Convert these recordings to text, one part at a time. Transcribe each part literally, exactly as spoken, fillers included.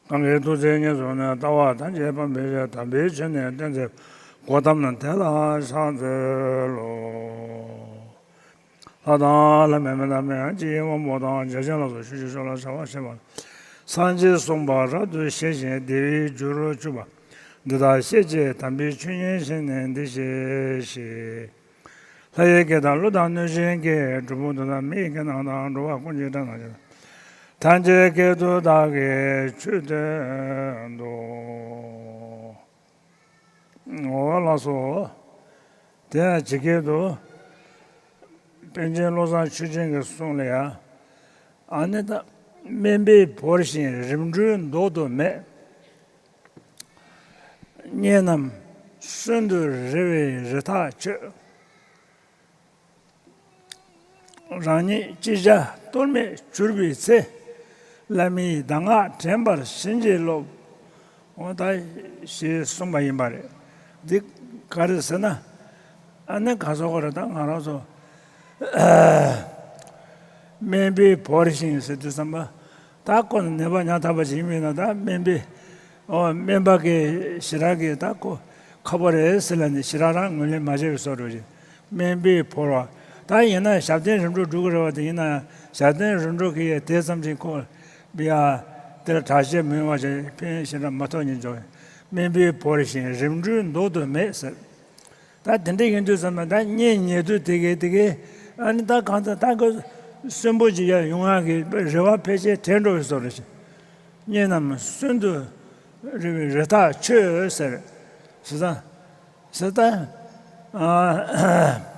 གང་གིས་ཐུགས་བརྩེ་ཉེར་བཟུང་ནས། ལྟ་བ་ཐམས་ཅད་སྤང་བའི་ཕྱིར། དམ་པའི་ཆོས་ནི་སྟོན་མཛད་པ། གོའུ་ཏམ་དེ་ལ་ཕྱག་འཚལ་ལོ། ལྷ་དང་ལྷ་མིན་མི་དང་མི་འམ་ཅི་ཡི་དབང་པོ་དང་། བརྒྱ་བྱིན་ལ་སོགས་ཆོས་ཀྱི་མཆོག་ལ་ཕྱག་འཚལ་ལོ། སངས་རྒྱས་གསུངས་པ་རབ་ཏུ་ཞི་ཞིང་བདེ་བའི་རྒྱུར་གྱུར་པ། འདི་དག་བཤད་ཀྱིས་དམ་པའི་ཆོས་ཉིད་བཤད་ནས་འདི་ཞེས་བཤད། ལྷ་ཡི་སྐད་དང་ཀླུ་དང་གནོད་སྦྱིན་སྐད། གྲུལ་བུམ་དུད་འགྲོ་དང་མི་ཡི་སྐད་རྣམས་དང་། འགྲོ་བ་ཀུན་གྱི་སྒྲ་རྣམས་ཀྱིས། ཐམས་ཅད་སྐད་དུ་བདག་གིས་ཆོས་བསྟན་ཏོ། འོ་ལགས་སོ། དེ་ཡང་ཇི་སྐད་དུ། པཎ་ཆེན་བློ་བཟང་ཆོས་རྒྱན་གྱི་གསུང་ལ་ཡང་། ཨ་ནི་ད། དམན་པས་བོར་ཞིང་རིམ་གྲོའི་མདོག་ཏུ་མེད། གཉེན་རྣམས་གསོན་དུ་རེ་བའི་རི་དྭགས་ཁྱོད། རང་ཉིད་ཅི་བྱ་གཏོལ་མེད་གྱུར་པའི་ཚེ། བླ་མའི་གདམས་ངག་དྲན་པར་བྱིན་གྱིས་རློབས། འོ་ད་ཞེས་གསུངས་པ་ཡིན་པ་རེད། འདི་ག་རེ་ཟེར་ན། ཨ་ནི་ག་ཟེར་དགོས་རེད། ད་ང་རང་ཚོ་དམན་པས་བོར་ཞིང་ཟེར་དུས་ཙམ་པ། ད་ཁོ་ནི་ནད་པ་ཉག་ཐག་པ་ཞིག་ཡིན་པས་ན། ད་དམན་པས། ཨོ། དམན་པ་གི་ཞེ་དྲག་གི་ད་ཁོ་ཁག་པོ་རེད་ཟེར་ལབ་ནས་ཞེ་དྲག་རང་ངོས་ལེན་མ་བྱས་པའི་བཟོ་འདྲ་ཞིག་དམན་པས་བོར་བ། ད་ཡིན་ན་ཞབས་བརྟན་རིམ་གྲོ་སྒྲུབ་ཀྱི་རེད་བ། དེ་ཡིན་ན་ཡང་ཞབས་བརྟན་རིམ་གྲོ་གི་ཡ་དེ་ཙམ་ཞིག་ཁོ་ཡ་དེར་དྲག་ཤས་མི་ཡོང་བ་ཞིག་ཕན་ཞེ་དྲག་མ་ཐོགས་ཉིད་འཇོག་དམན་པས་བོར་ཞིང་རིམ་གྲོའི་མདོག་ཏུ་མེད་ཟེར། ད་དེ་འདྲ་ཡིན་དུས་ཙམ་པ། ད་གཉེན་ཉེ་དུས་དེ་གའི་དེ་གའི། ཨ་ནི་ད་གང་ལྟར་ད་གི་གསོན་པོ་ཅིག་ཡར་ཡོང་ཡག་གི་རེ་བ་ཕལ་ཆེར་བྲལ་འགྲོ་བའི་བཟོ་འདྲ་ཞིག་གཉེན་རྣམས་གསོན་དུ་རེ་བའི་རི་དྭགས་ཁྱོད་ཟེར། ཟེར་ད། ཟེར་ད། ཨ།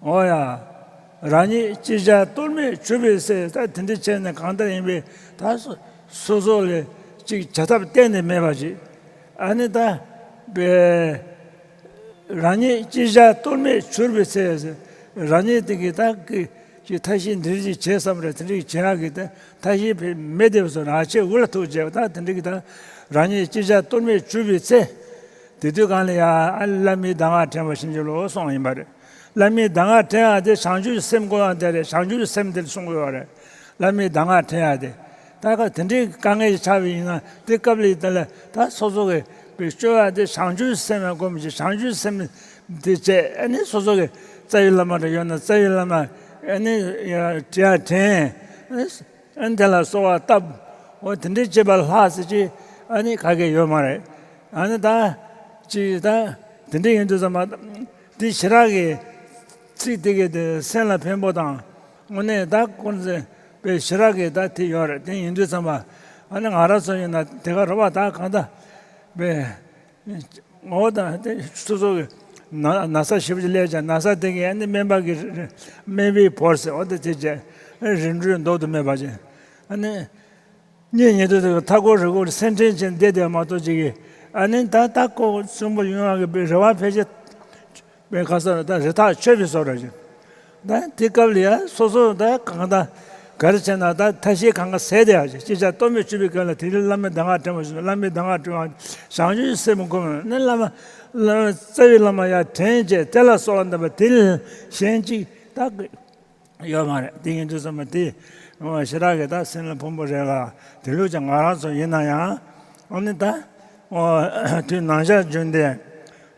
འོ་ཡ། རང་ཉིད་ཅི་བྱ་གཏོལ་མེད་གྱུར་པའི་ཚེ། ད་དེ་འདྲ་བྱས་ནས་གང་ལྟར་ཡིན་པས་ད་སོ་སོ་སོ་ལ་ཅིག་བྱ་ཐབས་གཏན་ནས་མེད་པ་ཅིག་ཨ་ནི་ད་པའི་རང་ཉིད་ཅི་བྱ་གཏོལ་མེད་གྱུར་པའི་ཚེ། རང་ཉིད་དེ་གི་ད་གི་ཅིག་ཐབས་ཤེས་འདི་འདྲ་ཅིག་བྱེད་བསམ་རེད། དེ་འདྲ་ཅིག་བྱེད་ཡག་གི་ད་ཐབས་ཤེས་མེད་དེ་བཟོ་ན། ཨ་ཆེ་འུ་ལ་ཐུག་བྱས་པ་ད་དེ་འདྲ་གི་ད་རང་ཉིད་ཅི་བྱ་གཏོལ་མེད་གྱུར་པའི་ཚེ། དེ་དུས་གང་ལ་ཡང་ཨ་བླ་མའི་གདམས་ངག་དྲན་པར་བྱིན་གྱིས་རློབས་གསུངས་པ་ཡིན་པ་རེད། བླ་མའི་གདམས་ངག་དྲན་ཡག་དེ་བྱང་ཆུབ་སེམས་དགོས་ཡག་དེ་རེད། བྱང་ཆུབ་སེམས་དེ་གསུང་དགོས་པ་རེད། བླ་མའི་གདམས་ངག་དྲན་ཡག་དེ། ད་ག་དེ་འདྲའི་དཀའ་ངལ་ཞིག་ཆགས་པ་ཡིན་ན། དེ་སྐབས་ལ་ཡིན་ད་ལ་ད་སོ་སོ་གི་པའི་སྤྱོད་པ་དེ་བྱང་ཆུབ་སེམས་ལ་སྒོམ་ཞིང་། བྱང་ཆུབ་སེམས་དེ་བྱས། ཨ་ནི་སོ་སོ་གི་རྩ་བའི་བླ་མ་འདྲ་ཡོད་ན་རྩ་བའི་བླ་མ་ཨ་ནི་དྲན་ཡག་དྲན། ཨ་ནི་དེ་ལ་གསོལ་བ་བཏབ། འོ་དེ་འདྲའི་བྱེད་པ་ལྷག་ཟེར་གྱི་ཨ་ནི་ག་གེ་ཡོད་མ་རེད། ཨ་ནི་ད་ཅིག་ད་དེ་འདྲ་ཡིན་དུས་ཙམ་པ། དེ་ཞེ་དྲག་གི་ཚིག་དེ་གའི་དེ་སེམས་ལ་ཕན་པོ་དང་། དངོས་གནས་ད་ཁོ་ཚོས་པའི་ཞེ་དྲག་གི་ད་དེ་ཡོད་རེད། དེ་ཡིན་དུས་ཙམ་པ་ཨ་ནི་ང་རང་ཚོ་ཡིན་ན་དེ་ག་རེད་བ། ད་གང་ལྟར་པའི། འོ་ད་དེ་སོ་སོ་གི་ན་ན་ཚ་ཞེ་པོ་ཅིག་སླེབས་ཀྱང་། ན་ཚ་དེ་གའི་ཨ་ནི་དམན་པ་གི་རི་རི་དམན་པས་བོར་ཟེར། འོ་ད་དེ་བྱས་རིམ་གྲོའི་མདོག་ཏུ་མེད་པ་ཅིག་ཨ་ནི་གཉེན་ཉེ་དུས་དེ་གའི་མཐའ་འཁོར་རི་འཁོར་སེམས་ཁྲལ་བྱས་བསྡད་བསྡད་མ་གཏོགས་ཅིག་གི། ཨ་ནི་ད་ད་ཁོ་གསོན་པོ་ཡོང་ཡག་གི་རེ་བ་ཕལ་ཆེར་པའི་ཁ་སང་ད་རི་དྭགས་ཆོད་པའི་བཟོ་འདྲ་ཅིག་ད་དེ་སྐབས་ལ་ཡང་སོ་སོ་ད་གང་ད་ག་རེ་བྱས་ན། ད་ཐབས་ཤེས་གང་ག་ཟད་བསྡད་ཡག་ཅིག་ཅི་བྱ་གཏོལ་མེད་གྱུར་པའི་སྐབས་ལ། དེ་རིང་བླ་མའི་གདམས་ངག་དྲན་པར་བྱིན། བླ་མའི་གདམས་ངག་དྲན་པ་བྱང་ཆུབ་སེམས་སྒོམ་ནི། བླ་མ་བླ་མ་རྩ་བའི་བླ་མ་ཡར་དྲན་བྱས། དེ་ལ་གསོལ་བ་འདེབས་པ་དེ་ལས་གཞན་ཅིག་ད་ཡོད་མ་རེད། དེ་ཡིན་དུས་ཙམ་པ་དེ་ཞེ་དྲག་གི་ད་སེམས་ལ་ཕན་པོ་རེད་ལ། དེ་ལུགས་ཀྱང་ང་རང་ཚོ་ཡིན་ན་ཡང་ཨ་ནི་ད་དུས་ནམ་ཞག་རྒྱུན་ལྡན་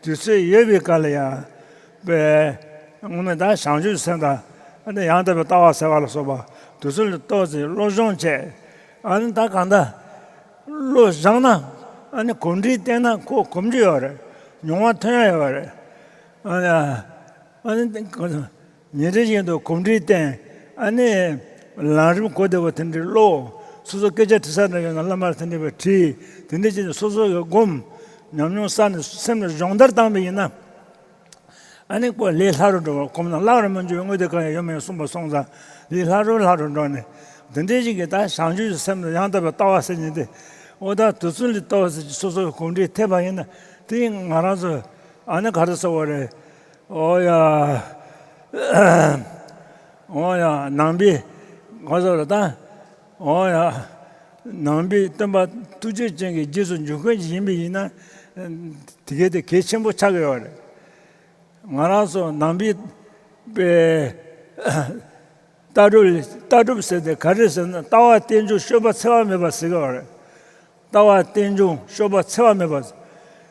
དུས་ཚོད་ཡོད་པའི་སྐབས་ལ་ཡང་པའི་དངོས་གནས་ད་བྱང་ཆུབ་སེམས་དང་། ཨ་ནི་ཡང་དག་པའི་ལྟ་བ་ཟེར་བ་ལ་སོགས་པ་དེ་ཚོ་ལ་ཏོག་ཙམ་བློ་སྦྱོང་བྱས། ཨ་ནི་ད་གང་ལྟར་བློ་སྦྱངས་ན། ཨ་ནི་གོམས་འདྲིས་བསྟེན་ན་ཁོ་གོམས་རྒྱུ་ཡོད་རེད། མྱོང་བ་ཐོན་ཡ་ཡོད་རེད། ཨ་ནི་ཨ་ནི་ཉིན་རེ་བཞིན་དུ་གོམས་འདྲིས་བསྟེན། ཨ་ནི་ལམ་རིམ་གོ་བདེ་བོ་དེ་འདྲ་ཀློག་སོ་སོ་སྐད་ཆ་དྲི་ས་འདྲ་ཡོད་ན་བླ་མར་དེ་འདྲ་བའི་དྲིས། དེ་འདྲ་བྱས་ནས་སོ་སོ་གི་སྒོམ། ཉམས་མྱོང་བསགས་ནས་སེམས་ལ་སྦྱོང་བརྡར་བཏང་བ་ཡིན་ན། ཨ་ནི་ཁོ་ལས་སླ་རུ་འགྲོ་བ། གོམས་ན་བརླག་རུ་མི་འགྱུར་བའི་དངོས་དེ་གང་ཡང་ཡོད་མ་ཡིན་གསུངས་པ་སོང་ཙང་། ལས་སླ་རུ་སླ་རུ་འགྲོ་ནས། དེ་འདྲའི་ཞིག་གིས་ད་བྱང་ཆུབ་སེམས་ལ་ཡང་དག་པའི་ལྟ་བ་ཟེར་མཁན་དེ། འོ་ད་དེ་ཚོ་ལ་ལྟ་བ་ཟེར་གྱི་སོ་སོ་གི་གོམས་འདྲིས་ཐེབས་པ་ཡིན་ན། དེ་ང་རང་ཚོ་ཨ་ནི་ག་རེ་ཟེར་བ་རེད། འོ་ཡ། འོ་ཡ། ནང་པའི་ག་ཟེར་བ་རེད་ད། འོ་ཡ། ནང་པའི་སྟོན་པ་ཐུགས་རྗེ་ཅན་གྱི་རྗེས་སུ་འཇུག་མཁན་ཞིག་ཡིན་པ་ཡིན་ན། དེ་གའི་དེ་གལ་ཆེན་པོ་ཆགས་ཀྱི་ཡོད་རེད། ང་རང་ཚོ་ནང་པའི་པའི་ ལྟ་གྲུབ་ལ་ལྟ་གྲུབ་ཟེར་ཏེ་ག་རེ་ཟེར་ན། ལྟ་བ་རྟེན་འབྱུང་སྤྱོད་པ་འཚེ་བ་མེད་པ་ཟེར་གི་ཡོད་རེད། ལྟ་བ་རྟེན་འབྱུང་སྤྱོད་པ་འཚེ་བ་མེད་པ་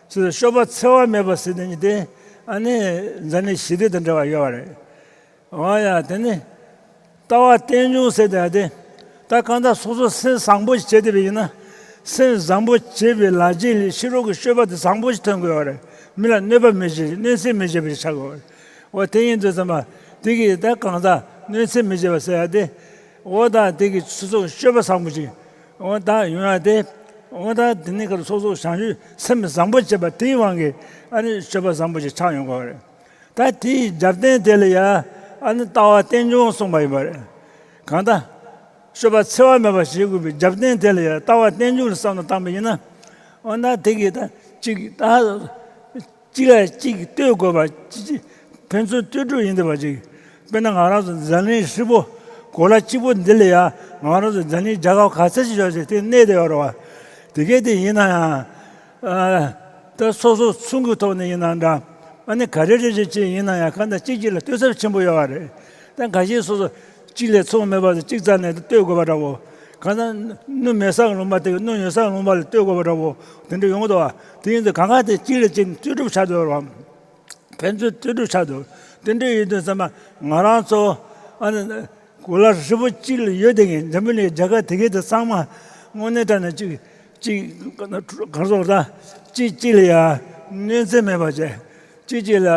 ཟེར། སྤྱོད་པ་འཚེ་བ་མེད་པ་ཟེར་དེ་ཉིད་དེ་ཨ་ནི་འཛམ་གླིང་ཞི་བདེ་དང་འབྲེལ་བ་ཡོད་པ་རེད། འོ་ཡ། དེ་ནི་ལྟ་བ་རྟེན་འབྱུང་ཟེར་དེ་ཡ་དེ། ད་གང་ལྟར་སོ་སོ་སེམས་བཟང་པོ་ཞིག་བྱས་བསྡད་པ་ཡིན་ན། སེམས་བཟང་པོ་བྱས་པའི་ལག་རྗེས་ལ་ཕྱི་རོལ་གྱི་སྤྱོད་པ་དེ་བཟང་པོ་ཞིག་ཐོན་དགོས་པ་རེད། མི་ལ་གནོད་པ་མི་བྱེད། གནོད་འཚེ་མི་བྱེད་པ་ཞིག་ཆགས་དགོས་པ་རེད། འོ་དེ་ཡིན་དུས་ཙམ་པ་དེ་གིས་ད་གང་ལྟར་གནོད་འཚེ་མི་བྱེད་པ་ཟེར་ཡ་དེ། འོ་ད་དེ་གིས་སོ་སོ་སྤྱོད་པ་བཟང་པོ་ཞིག་འོ་ད་ཡོང་ཡ་དེ། འོ་ད་དེ་ནི་གར་སོ་སོ་བྱང་ཆུབ་སེམས་བཟང་པོ་བྱེད་པ་དེའི་དབང་གིས་ཨ་ནི་སྤྱོད་པ་བཟང་པོ་ཞིག་ཆགས་ཡོང་དགོས་པ་རེད། ད་དེའི་རྒྱབ་རྟེན་དེ་ལ་ཡ་ཨ་ནི་ལྟ་བ་རྟེན་འབྱུང་གསུངས་པ་ཡིན་པ་རེད། གང་ལྟར་སྤྱོད་པ་འཚེ་བ་མེད་པ་བྱེད་དགོས་པའི་རྒྱབ་རྟེན་དེ་ལ་ཡ་ལྟ་བ་རྟེན་འབྱུང་ལ་བསམ་བློ་བཏང་པ་ཡིན་ན། འོ་ན་དེ་གིས་ད་གཅིག་ད་གཅིག་ལ་གཅིག་ལྟོས་དགོས་པ། གཅིག་གཅིག་ཕན་ཚུན་ལྟོས་གྲུབ་ཡིན་བསྡད་པ་ཅིག་དཔེར་ན་ང་རང་ཚོ་འཛམ་གླིང་ཧྲིལ་པོ་གོ་ལ་གཅིག་པོ་འདི་ལ་ཡ་ང་རང་ཚོ་འཛམ་གླིང་རྒྱལ་ཁབ་ག་ཚད་ཅིག་ཡོད་ཅིག་དེ་གནས་བསྡད་ཡོད་རེད་བ། དེ་གས་དེ་ཡིན་ན་ཡང་། ཨ། ད་སོ་སོ་ཚུན་གྱི་ཐོག་ནས་ཡིན་ན་འདྲ། ཨ་ནི་ག་རེ་རེ་རེ་ཅིག་ཡིན་ན་ཡང་གང་ལྟར་གཅིག་གཅིག་ལ་ལྟོས་ཚབས་ཆེན་པོ་ཡོད་པ་རེད། ད་འགའ་ཤས་སོ་སོ་གཅིག་ལས་ཚོང་མེད་པ་དང་གཅིག་རྩ་ནས་ལྟོས་དགོས་པ་འདྲ་བོ། གང་ལྟར་སྣུམ་མེད་ས་གི་ལུང་པ་དེ་གི་སྣུམ་ཡོད་ས་གི་ལུང་པ་ལ་ལྟོས་དགོས་པ་འདྲ་བོ། དེ་འདྲ་ཡོང་གི་འདུག་བ། དེ་ཡིན་དུས་གང་ག་དེ་གཅིག་ལ་གཅིག་ལྟོས་གྲུབ་ཆགས་འདུག་བ། ཕན་ཚུན་ལྟོས་གྲུབ་ཆགས་འདུག་དེ་འདྲ་ཡིན་དུས་ཙམ་པ་ང་རང་ཚོ་ཨ་ནི་གོ་ལ་ཧྲིལ་པོ་གཅིག་ལ་ཡོད་དེ་གི་འཛམ་བུ་གླིང་རྒྱལ་ཁབ་དེ་གའི་དེ་ཚང་མ་དངོས་གནས་དྲང་གནས་གཅིག་གཅིག་གར་སོང་ད་གཅིག་གཅིག་ལ་ཡ་གནོད་འཚེ་མེད་པ་བྱས། གཅིག་གཅིག་ལ་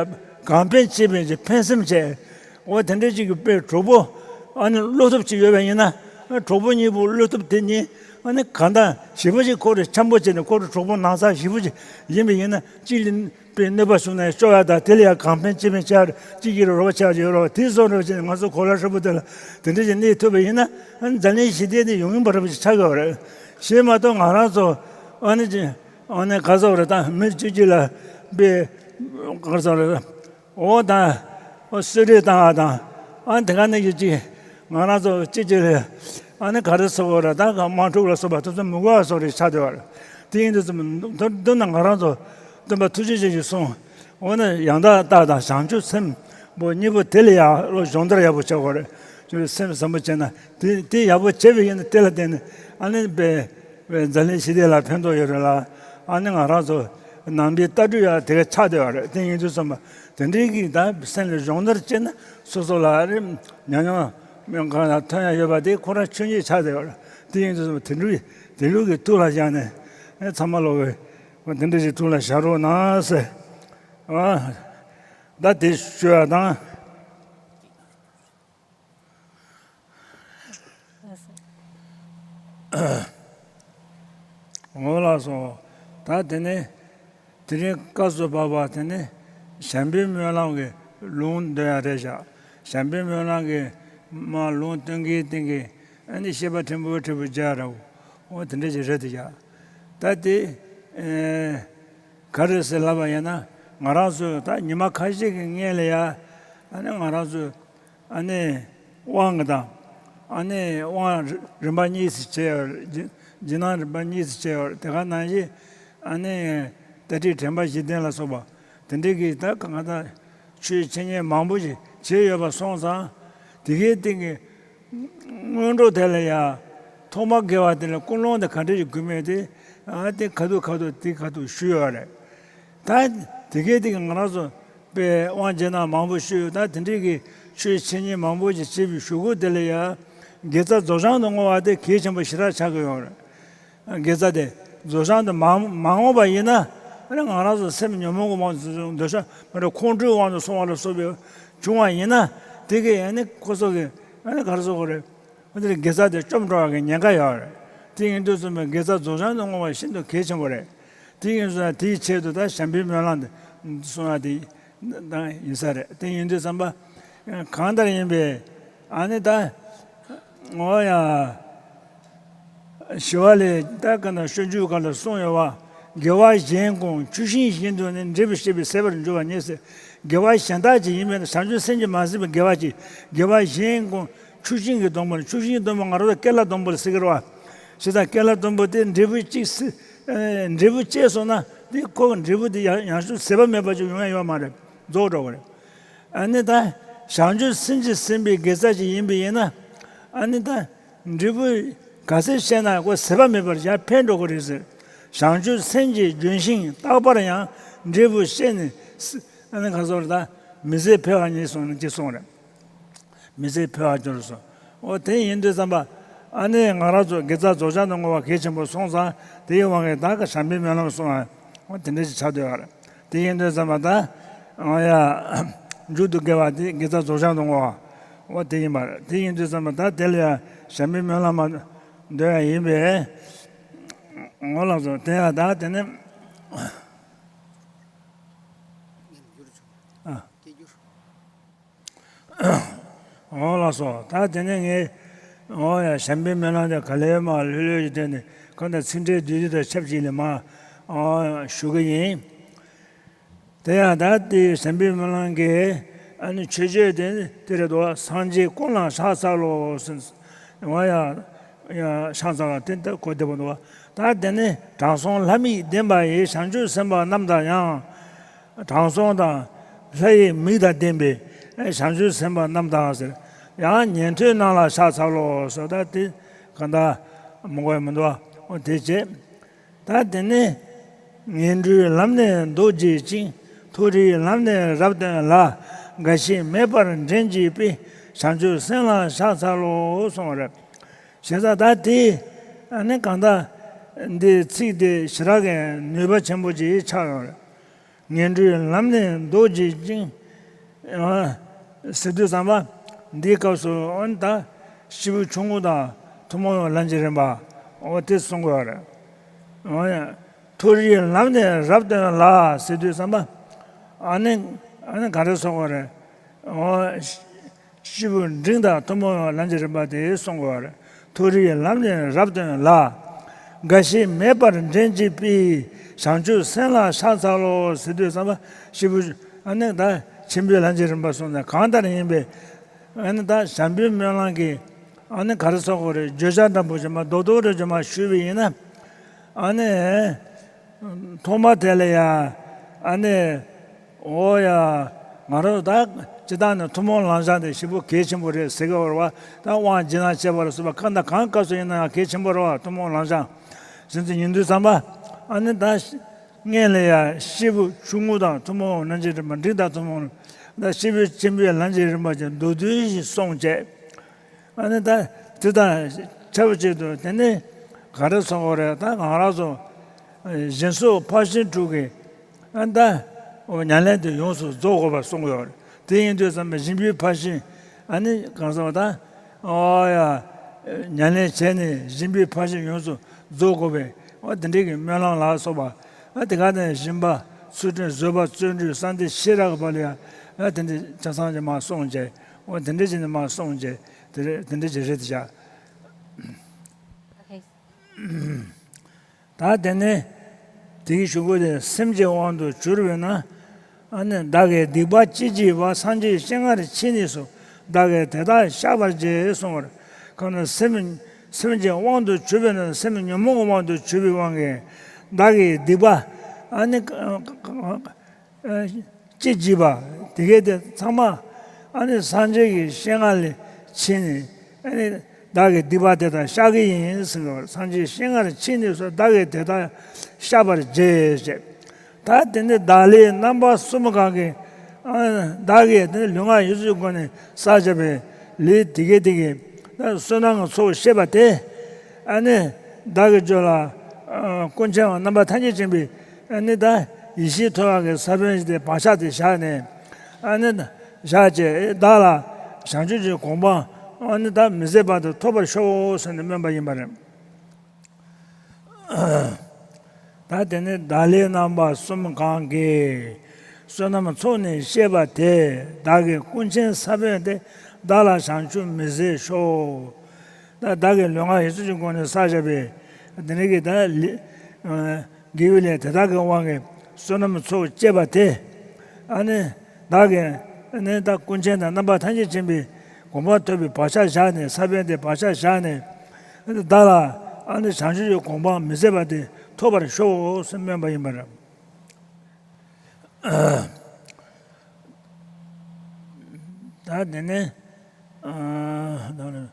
གང་ཕན་ཅི་ཕན་གྱི་ཕན་སེམས་བྱས། འོ་དེ་འདྲ་གཅིག་གི་དཔེ་གྲོགས་པོ་ཨ་ནི་བློ་སྟོབས་གཅིག་ཡོད་པ་ཡིན་ན། གྲོགས་པོ་གཉིས་པོ་བློ་སྟོབས་དེ་གཉིས་ཨ་ནི་གང་ལྟར་ཞེ་པོ་ཅིག་ཁོ་རང་འཆམ་པོ་བྱས་ནས་ཁོ་རང་གྲོགས་པོ་ནང་ཚགས་ཞེ་པོ་ཅིག་ཡིན་པ་ཡིན་ན་གཅིག་ལ་དཔེ་གནོད་པ་བྱུང་ན་ཡང་སྐྱོབ་ཡ་དང་དེ་ལ་ཡང་གང་ཕན་ཅི་ཕན་བྱ་གཅིག་གིས་རོགས་པ་བྱ་ཡོད་རོགས་དེ་བཟོ་འདྲ་བྱས་ནས་ང་ཚོ་གོ་ལ་ཧྲིལ་པོ་དེ་ལ་དེ་འདྲ་ཞིག་གནས་ཐུབ་པ་ཡིན་ན་ཨ་ནི་འཛམ་གླིང་ཞི་བདེ་དེ་ཡོང་གི་འདུག་པ་འདྲ་པོ་ཞིག་ཆགས་ཡོད་རེད། ཞེས་མ་གཏོགས་ང་རང་ཚོ་ཨ་ནི་ཅི་ཨ་ནི་ག་ཚོད་རེད་ད་མི་གཅིག་གཅིག་ལ་དཔེ་ག་ཚོད་རེད་ད། འོ་ད། འོ་གསོད་རེས་བཏང་བ་དང་། ཨ་དེ་ག་ནས་ཀྱི་ཅིག་ང་རང་ཚོ་གཅིག་གཅིག་ལ། ཨ་ནི་ག་རེ་ཟེར་དགོས་རེད་ད་ག་དམག་འཁྲུག་ལ་སོགས་པ་དེ་ཚོ་མི་དགོས་པ་བཟོ་རེས་ཆགས་བསྡད་པ་རེད། དེ་ཡིན་དུས་ཙམ་མདོར་བསྡུ་ན་ང་རང་ཚོ་སྟོན་པ་ཐུགས་རྗེ་ཅན་གྱིས་གསུངས། འོ་ན་ཡང་དག་ལྟ་དང་བྱང་ཆུབ་སེམས་པོ་གཉིས་པོ་དེ་ལ་ཡང་བློ་སྦྱོང་བརྡར་ཡག་པོ་བྱེད་དགོས་རེད། ཅིག་སེམས་བཟང་པོ་བྱས་ན་དེ་དེ་ཡག་པོ་བྱས་པ་ཡིན་ན་དེ་ལ་བརྟེན་ནས་ཨ་ནི་དཔེ་འཛམ་གླིང་ཞི་བདེ་ལ་ཕན་ཐོགས་ཡོད་རེད་ལ། ཨ་ནི་ང་རང་ཚོ་ནང་པའི་ལྟ་གྲུབ་ཡང་དེ་ག་ཆགས་བསྡད་པ་རེད། དེ་ཡིན་དུས་ཙམ་པ་དེ་འདྲའི་གི་ད་སེམས་ལ་སྦྱོང་བརྡར་བྱས་ན་སོ་སོ་ལ་རེ་ཉམས་མྱོང་གང་ལ་ཐོན་ཡ་ཡོད་པ་དེ་ཁོ་རང་ཆོས་ཉིད་ཆགས་བསྡད་པ་རེད། དེ་ཡིན་དུས་ཙམ་པ་དེ་འདྲའི་དེ་ལུགས་ཀྱི་ཐུགས་ལ་བཞག་ནས་ཨེ་ཚང་མ་ལོག་གི་དེ་འདྲ་ཞིག་ཐུགས་ལ་བཞག་རོགས་གནང་ཟེར། ཨ་ད་དེ་ཞུ་ཡ་དང་། འོ་ལགས་སོ། ད་དེ་ནས་དེ་རིང་སྐབས་སུ་བབ་པ་དེ་ནས་གཞན་ཕན་སྨོན་ལམ་གྱི་ལུང་འདོན་ཡ་རེད་བཞག་གཞན་ཕན་སྨོན་ལམ་གྱི་མ་ལུང་སྟོན་གྱི་སྟེང་གི་ཨ་ནི་བཤད་པ་ཕྲན་བུ་ཕྲན་བུ་བརྗོད་ཡ་འདྲ་བོ། འོ་དེ་འདྲ་ཞིག་རེད་དེ་བཞག་ད་དེ་ཨེ་ག་རེ་ཟེར་ལབ་པ་ཡིན་ན་ང་རང་ཚོ་ད་ཉི་མ་ཁ་ཤས་ཀྱི་སྔོན་ལ་ཡ་ཨ་ནི་ང་རང་ཚོ། ཨ་ནི་དབང་གི་དང་། ཨ་ནི་དབང་རིམ་པ་གཉིས་སུ་ཕྱེ་ཡོད་རེད། རྗེས་རྗེས་གནང་རིམ་པ་གཉིས་སུ་ཕྱེ་ཡོད་རེད། དེ་ག་ནང་བཞིན་ཨ་ནི་དད་སྤྲོས་དྲན་པ་བཞི་ལྡན་ལ་སོགས་པ་དེ་འདྲའི་གི་ད་གང་ལྟར་ཆོས་འཆད་ཉན་མང་པོ་ཞིག་བྱས་ཡོད་པ་སོང་ཙང་དེ་གའི་སྟེང་གི་སྔོན་འགྲོ་དེ་ལ་ཡ་ཐོག་མ་དགེ་བ་དེ་ལ་ཀུན་སློང་དེ་ག་འདྲ་ཞིག་དགོས་མེད་དེ་ཨ་དེ་ཁ་ཐུག་ཁ་ཐུག་དེ་ཁ་ཐུག་ཞུས་ཡོད་རེད། ད་དེ་གའི་སྟེང་གི་ང་རང་ཚོ། པའི་དབང་རྗེས་གནང་མང་པོ་ཞུས་ད་དེ་འདྲའི་གི་ཆོས་འཆད་ཉན་མང་པོ་ཞིག་བྱས་པའི་གཞུག་གུ་དེ་ལ་ཡང་དགེ་རྩ་རྫོགས་བྱང་དུ་བསྔོ་བ་དེ་གལ་ཆེན་པོ་ཞེ་དྲག་ཆགས་ཀྱི་ཡོད་རེད། དགེ་རྩ་དེ་རྫོགས་བྱང་དུ་མ་མ་བསྔོ་བ་ཡིན་ན་ཨ་ནི་ང་རང་ཚོ་སེམས་ཉོན་མོངས་ཀྱི་དབང་དུ་འདོད་ཆགས་མ་འདྲ་ཁོང་ཁྲོའི་དབང་དུ་སོང་བ་ལ་སོགས་པའི་བྱུང་བ་ཡིན་ན་དེ་གི་ཨ་ནི་ཁོ་ཚོ་གི་ཨ་ནི་ག་རེ་ཟེར་དགོས་རེད། ཨ་ནི་དེ་དགེ་རྩ་དེ་བཅོམ་འགྲོ་བ་གི་ཉེན་ཁ་ཡོད་རེད། དེ་ཡིན་དུས་ཙམ་པའི་དགེ་རྩ་རྫོགས་བྱང་དུ་བསྔོ་བ་ཤིན་ཏུ་གལ་ཆེན་པོ་རེད། དེ་ཡིན་ཙང་དེའི་ཆེད་དུ་ད་གཞན་ཕན་སྨོན་ལམ་དེ་གསུང་བ་དེ། ད་ཡིན་ས་རེད། དེ་ཡིན་དུས་ཙམ་པ་གང་ལྟར་ཡིན་པའི་ཨ་ནི་ད་ངོ་ཡ་ཞི་བ་ལྷས་ད་ག་ན་སྤྱོད་འཇུག་སྐབས་ལ་གསུངས་ཡོད་པ། དགེ་བ་གཞན་ཀུན་ཆུ་ཤིང་བཞིན་དུ་ནི་འབྲས་བུ་སྐྱེད་པའི་ཟད་པར་འགྱུར་བ་ཉིད་ཟེར། དགེ་བ་གཞན་དག་ཅིག་ཡིན་པས་ན་བྱང་ཆུབ་སེམས་ཀྱིས་མ་ཟིན་པའི་དགེ་བ་ཅིག་དགེ་བ་གཞན་ཀུན་ཆུ་ཤིང་གི་སྡོང་པོ་ནི་ཆུ་ཤིང་སྡོང་པོ་ང་རང་ཚོ་ཀེ་ལ་སྡོང་པོ་ལ་ཟེར་གི་རེད་བ། བྱས་ཙང་ཀེ་ལ་སྡོང་པོ་དེ་འབྲས་བུ་གཅིག་སི་ཨེ་འབྲས་བུ་སྐྱེས་སོང་ན་དེ་ཁོ་གི་འབྲས་བུ་དེ་ཡང་ཡང་བསྐྱར་ཟད་པ་མེད་པ་ཅིག་ཡོང་ཡ་ཡོད་མ་རེད། རྫོགས་འགྲོ་གི་རེད། ཨ་ནི་ད་ བྱང་ཆུབ་སེམས་ཀྱིས་ཟིན་པའི་དགེ་རྩ་ཅིག་ཡིན་པ་ཡིན་ན། ཨ་ནི་ད་འབྲས་བུ་ག་ཚད་བཤད་ན་ཁོ་ཟད་པ་མེད་པར་ཡར་འཕེལ་འགྲོ་གི་རེད་ཟེར། བྱང་ཆུབ་སེམས་ཀྱི་ལྗོན་ཤིང་རྟག་པར་ཡང་། འབྲས་བུ་བཤད་ནས། ཨ་ནི་ག་ཚོད་ད་མི་ཟད་འཕེལ་བ་ཉིད་གསུངས་ནས་ཅེས་གསུངས་རེད། མི་ཟད་འཕེལ་བར་འགྱུར་སོ། འོ་དེ་ཡིན་དུས་ཙམ་པ། ཨ་ནི་ང་རང་ཚོ་དགེ་རྩ་རྫོགས་བྱང་དུ་བསྔོ་བ་གལ་ཆེན་པོ་སོང་ཙང་། དེ་ཡི་དབང་གིས་ད་ག་བྱམས་པའི་སྨོན་ལམ་གསུང་བ། འོ་དེ་འདྲ་ཞིག་ཆགས་བསྡད་ཡོད་རེད། དེ་ཡིན་དུས་ཙམ་པ་ད། འོ་ཡ། མཇུག་ཏུ་དགེ་བ་དེ་དགེ་རྩ་རྫོགས་བྱང་དུ་བསྔོ་བ། འོ་དེ་ཡིན་པ་རེད། དེ་ཡིན་དུས་ཙམ་པ་ད་དེ་ལ་ཡང་བྱམས་པའི་སྨོན་ལམ་མ་འདོན་ཡ་ཡིན་པས། འོ་ལགས་སོ། དེ་ཡང་ད་དེ་ནི། ཨ། འོ་ལགས་སོ། ད་དེ་ནས་ངས། འོ་ཡ། བྱམས་པའི་སྨོན་ལམ་དེ་ག་ལེར་མར་ལྷོད་ལྷོད་ཀྱི་སྟེང་ནས། གང་ལྟར་ཚིག་འགྲེལ་བསྡུས་བསྡུས་དང་ཆབས་ཅིག་ལ་མར། འོ། ཞུ་གི་ཡིན། དེ་ཡང་ད་དེ་བྱམས་པའི་སྨོན་ལམ་གྱི། ཨ་ནི་མཆོད་བརྗོད་དེ་དེ་རེད་དོ། སངས་རྒྱས་ཀུན་ལ་ཕྱག་འཚལ་ལོ་ཟེར། འོ་ཡ། ཡ། ཕྱག་འཚལ་བ་དེ་ད་གོ་བདེ་པོ་འདུག་ད་དེ་ནས་དྲང་སྲོང་ལྷ་མིག་ལྡན་པ་ཡིས། བྱང་ཆུབ་སེམས་དཔའ་རྣམས་དང་ཡང་། དྲང་སྲོང་དང་། ལྷ་ཡི་མིག་དང་ལྡན་པའི། ཨེ། བྱང་ཆུབ་སེམས་དཔའ་རྣམས་དང་ཟེར། ཡང་ཉན་ཐོས་རྣམས་ལ་ཕྱག་འཚལ་ལོ་ཟེར། ད་དེ་གང་ལྟར་མང་པོ་ཡང་མི་འདུག་འོ་དེ་བྱས། ད་དེ་ནས། ངན་འགྲོའི་ལམ་ནས་ལྡོག་བྱེད་ཅིང་། མཐོ་རིས་ལམ་ནས་རབ་སྟོན་ལ། འགའ་ཞིག་མེད་པར་འདྲེན་བྱེད་པའི། བྱང་ཆུབ་སེམས་ལ་ཕྱག་འཚལ་ལོ་གསུངས་པ་རེད། བྱས་ཙང་ད་དེ། ཨ་ནི་གང་ལྟར། འདི་ཚིག་དེ་ཞེ་དྲག་གི་ནུས་པ་ཆེན་པོ་ཅིག་ཆགས་ཡོད་རེད། ངན་འགྲོའི་ལམ་ནས་ལྡོག་བྱེད་ཅིང་། ཨ། ཟེར་དུས་ཙམ་པ། འདིའི་སྐབས་སུ་ཨ་ནི་ད་སྐྱེས་བུ་ཆུང་ངུ་དང་ཐུན་མོང་བའི་ལམ་གྱི་རིམ་པ། འོ་དེ་གསུང་དགོས་པ་རེད། འོ་ཡ། མཐོ་རིས་ལམ་ནས་རབ་སྟོན་ལ་ཟེར་དུས་ཙམ་པ། ཨ་ནི། ཨ་ནི་ག་རེ་གསུང་དགོས་རེད། འོ། སྐྱེས་བུ་འབྲིང་དང་ཐུན་མོང་བའི་ལམ་གྱི་རིམ་པ་དེ་གསུང་དགོས་པ་རེད། མཐོ་རིས་ལམ་ནས་རབ་སྟོན་ལ། འགའ་ཞིག་མེད་པར་འདྲེན་བྱེད་པའི། བྱང་ཆུབ་སེམས་ལ་ཕྱག་འཚལ་ལོ་ཟེར་དུས་ཙམ་པ། སྐྱེས་བུ། ཨ་ནི་ད་ཆེན་པོའི་ལམ་གྱི་རིམ་པ་སོང་ཙང་གང་ལྟར་ཡིན་པས། ཨ་ནི་ད་བྱམས་པའི་སྨོན་ལམ་གྱི། ཨ་ནི་ག་རེ་གསུང་དགོས་རེད། བརྗོད་བྱ་འདྲ་པོ་ཅིག་མར་རྡོག་རྡོག་རེ་ཅིག་མར་ཞུས་པ་ཡིན་ན། ཨ་ནི། ཐོག་མ་དེ་ལ་ཡ། ཨ་ནི། འོ་ཡ། ང་རང་ད་སྤྱིར་བཏང་ནས་ཐུན་མོང་ལམ་སྦྱང་དེ་ཞེ་པོ་གལ་ཆེན་པོ་རེད་ཟེར་གི་ཡོད་རེད་བ། ད་དབང་བྱིན་རླབས་བྱེད་པ་ལ་སོགས་པ་གང་དང་གང་སྐབས་སུ་ཡིན་ན་ཡང་གལ་ཆེན་པོ་རེད་བ། ཐུན་མོང་ལམ་སྦྱང་། བྱས་ཙང་ཡིན་དུས་ཙམ་པ། ཨ་ནི་ད་སྔོན་ལ་ཡ་སྐྱེས་བུ་ཆུང་ངུ་དང་ཐུན་མོང་ལམ་གྱི་རིམ་པ། འབྲིང་དང་ཐུན་མོང་། ད་སྐྱེས་བུ་ཆེན་པོའི་ལམ་གྱི་རིམ་པ་ཅིག་མདོར་བསྡུས་ཤིག་གསུངས་བྱས། ཨ་ནི་ད་དེ་དང་ཆབས་ཅིག་ཏུ་དེ་ནི་ག་རེ་གསུང་དགོས་རེད། ད་ང་རང་ཚོ་སྦྱིན་སོགས་ཕར་ཕྱིན་དྲུག་གི། ཨ། ད་ཉམས་ལེན་དེ་ཡོངས་སུ་རྫོགས་དགོས་པ་གསུངས་ཡོད་རེད། དེ་ཡིན་དུས་ཙམ་པ་སྦྱིན་པའི་ཕར་ཕྱིན། ཨ་ནི་གང་ཟག་ད། ཨོ་ཡ། ཉམས་ལེན་བྱས་ནས་སྦྱིན་པའི་ཕར་ཕྱིན་ཡོངས་སུ་རྫོགས་དགོས་པའི། ཨོ་དེ་འདྲའི་གི་སྨོན་ལམ་ལ་སོགས་པ། ཨ་དེ་ག་ནས་སྦྱིན་པ། ཚུལ་ཁྲིམས། བཟོད་པ། བརྩོན་འགྲུས། བསམ་གཏན་ཤེས་རབ་ཀྱི་བར་ལ་ཡང་། ཨ་དེ་འདྲའི་ཆ་ཚང་ཅིག་མར་གསུངས་བྱས། ཨོ་དེ་འདྲའི་ཅིག་ནས་མར་གསུངས་བྱས། དེ་རེད། དེ་འདྲ་ཅིག་རེད་བཞག Okay. ད་དེ་ནས་དེའི་གཞུག་གུ་དེ། སེམས་ཀྱི་དབང་དུ་གྱུར་པས་ན། ཨ་ནི་བདག་གིས་སྡིག་པ་ཅི་བགྱིས་པ། སངས་རྒྱས་སྤྱན་སྔར་མཆིས་ནས་སུ། བདག་གིས་དེ་དག་བཤགས་པར་བགྱི་གསུངས་པར། གང་ན་སེམས། སེམས་ཀྱི་དབང་དུ་གྱུར་པས་ན། སེམས་ཉོན་མོངས་ཀྱི་དབང་དུ་གྱུར་པའི་དབང་གིས་བདག་གིས་སྡིག་པ། ཨ་ནི། ཅི་བགྱིས་པ། དེ་གས་དེ་ཚང་མ། ཨ་ནི་སངས་རྒྱས་ཀྱི་སྤྱན་སྔར་ལ་ཕྱིན་ནས། ཨ་ནི་བདག་གིས་སྡིག་པ་དེ་དག་བཤགས་ཀྱི་ཡིན་ཟེར་བ། སངས་རྒྱས་སྤྱན་སྔར་ཕྱིན་ནས་སུ། བདག་གིས་དེ་དག་བཤགས་པར་བགྱི་ཞེས། ད་དེ་ནི་བདག་ལས་རྣམ་པ་གསུམ་གང་གིས། ཨ། བདག་གིས་དེ་ནི་ལུས་ངག་ཡིད་གསུམ་གྱི་སྒོ་ནས་བསགས་བཞག་པའི་ལས་དེ་གས་དེ་གིས། ད་བསོད་ནམས་ཀྱི་ཚོགས་བསྐྱེད་པ་དེ། ཨ་ནི་བདག་གི་རྒྱུད་ལ། ཨ། ཀུན་མཁྱེན་རྣམ་པ་ཐམས་ཅད་མཁྱེན་པའི། ཨ་ནི་ད་ཡེ་ཤེས་ཐོབ་ཡག་གི་ས་བོན་ཞིག་དེ་བག་ཆགས་དེ་བཞག་ནས། ཨ་ནི་བཞག་བྱས། བདག་ལ་བྱང་ཆུབ་ཀྱི་གོ་འཕང་། ཨ་ནི་ད་མི་ཟད་པ་དེ་ཐོབ་པར་ཤོག་ཟེར་ནས་སྨོན་པ་ཡིན་པ་རེད། ད་དེ་ནི་བདག་ལས་རྣམ་པ་གསུམ་གང་གིས། བསོད་ནམས་ཚོགས་ནི་བསྐྱེད་པ་དེས། བདག་གི་ཀུན་མཁྱེན་ས་བོན་དེ། བདག་ལ་བྱང་ཆུབ་མི་ཟད་ཤོག་ད་བདག་གི་ལུས་ངག་ཡིད་གསུམ་གྱི་སྒོ་ནས་བསགས་བཞག་པའི། དེ་ནི་གི་ད་ལས། དགེ་བའི་ལས་དེ་དག་གི་དབང་གིས་བསོད་ནམས་ཚོགས་བསྐྱེད་པ་དེ། ཨ་ནི་བདག་གིས། ཨ་ནི་ད་ཀུན་མཁྱེན་དང་རྣམ་པ་ཐམས་ཅད་མཁྱེན་པའི་གོ་འཕང་ཐོབ་པའི་བག་ཆགས་བཞག་ནས། ས་བོན་དེ་བག་ཆགས་བཞག་ནས། བདག་ལ། ཨ་ནི་བྱང་ཆུབ་ཀྱི་གོ་འཕང་མི་ཟད་པ་དེ་ཐོབ་པར་ཤོག་ཟེར་སྨོན་པ་ཡིན་པ་རེད། ད་དེ་ནས། ཨ།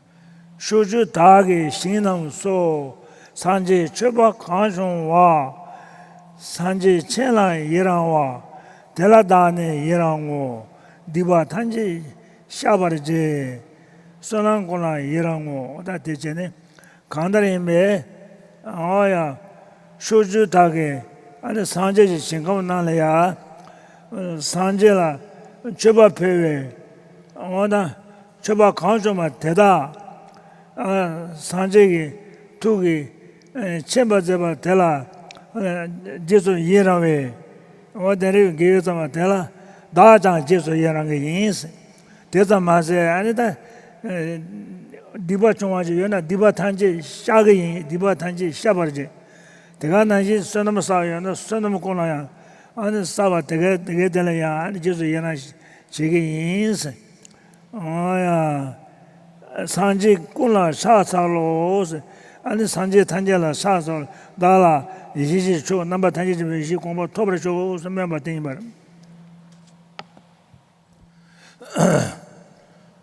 ཕྱོགས་བཅུ་དག་གི་ཞིང་རྣམས་སུ། སངས་རྒྱས་མཆོད་པ་གང་བྱུང་བ། སངས་རྒྱས་མཁྱེན་ལ་ཡི་རང་བ། དེ་ལ་བདག་ནི་ཡི་རང་ངོ་། སྡིག་པ་ཐམས་ཅད་བཤགས་པར་བགྱི། བསོད་ནམས་ཀུན་ལ་ཡི་རང་ངོ་། ད་དེ་བྱས་ནས། གང་ལྟར་ཡིན་པས། ཨོ་ཡ། ཕྱོགས་བཅུ་དག་གི་ཨ་ནི་སངས་རྒྱས་ཀྱི་ཞིང་ཁམས་ནང་ལ་ཡ། སངས་རྒྱས་ལ་མཆོད་པ་ཕུལ་བའི། ཨོ་ད། མཆོད་པ་གང་བྱུང་བ་དེ་དག་ཨ། སངས་རྒྱས་ཀྱི་ཐུགས་ཀྱི་ཨ། མཁྱེན་པར་མཛད་པ་དེ་ལ་ཨ། རྗེས་སུ་ཡི་རང་བའི། ཨོ་དེ་རིང་དགེ་བའི་བསམ་པ་དེ་ལ་བདག་ཀྱང་རྗེས་སུ་ཡི་རང་གི་ཡིན། དེ་ཙམ་མ་ཟད་ཨ་ནི་ད། ཨ། སྡིག་པ་བྱུང་བ་ཞིག་ཡོད་ན་སྡིག་པ་ཐམས་ཅད་བཤགས་ཀྱི་ཡིན། སྡིག་པ་ཐམས་ཅད་བཤགས་པར་བྱེད། དེ་ག་ནང་བཞིན་བསོད་ནམས་བསགས་ཡོད་ན་བསོད་ནམས་ཀུན་ལ་ཡང་ཨ་ནི་བསགས་པ་དེ་ག་དེ་གའི་དེ་ལ་ཡང་ཨ་ནི་རྗེས་སུ་ཡི་རང་བྱེད་ཀྱི་ཡིན། ཨོ་ཡ། སངས་རྒྱས་ཀུན་ལ་ཕྱག་འཚལ་ལོ། ཨ་ནི་སངས་རྒྱས་ཐམས་ཅད་ལ་ཕྱག་འཚལ་ལོ། བདག་ལ་ཡེ་ཤེས་ཀྱི་མཆོག་རྣམ་པ་ཐམས་ཅད་ཀྱི་ཡེ་ཤེས་གོ་འཕང་ཐོབ་པར་ཤོག་སྨོན་པ་དེ་ཡིན་པར།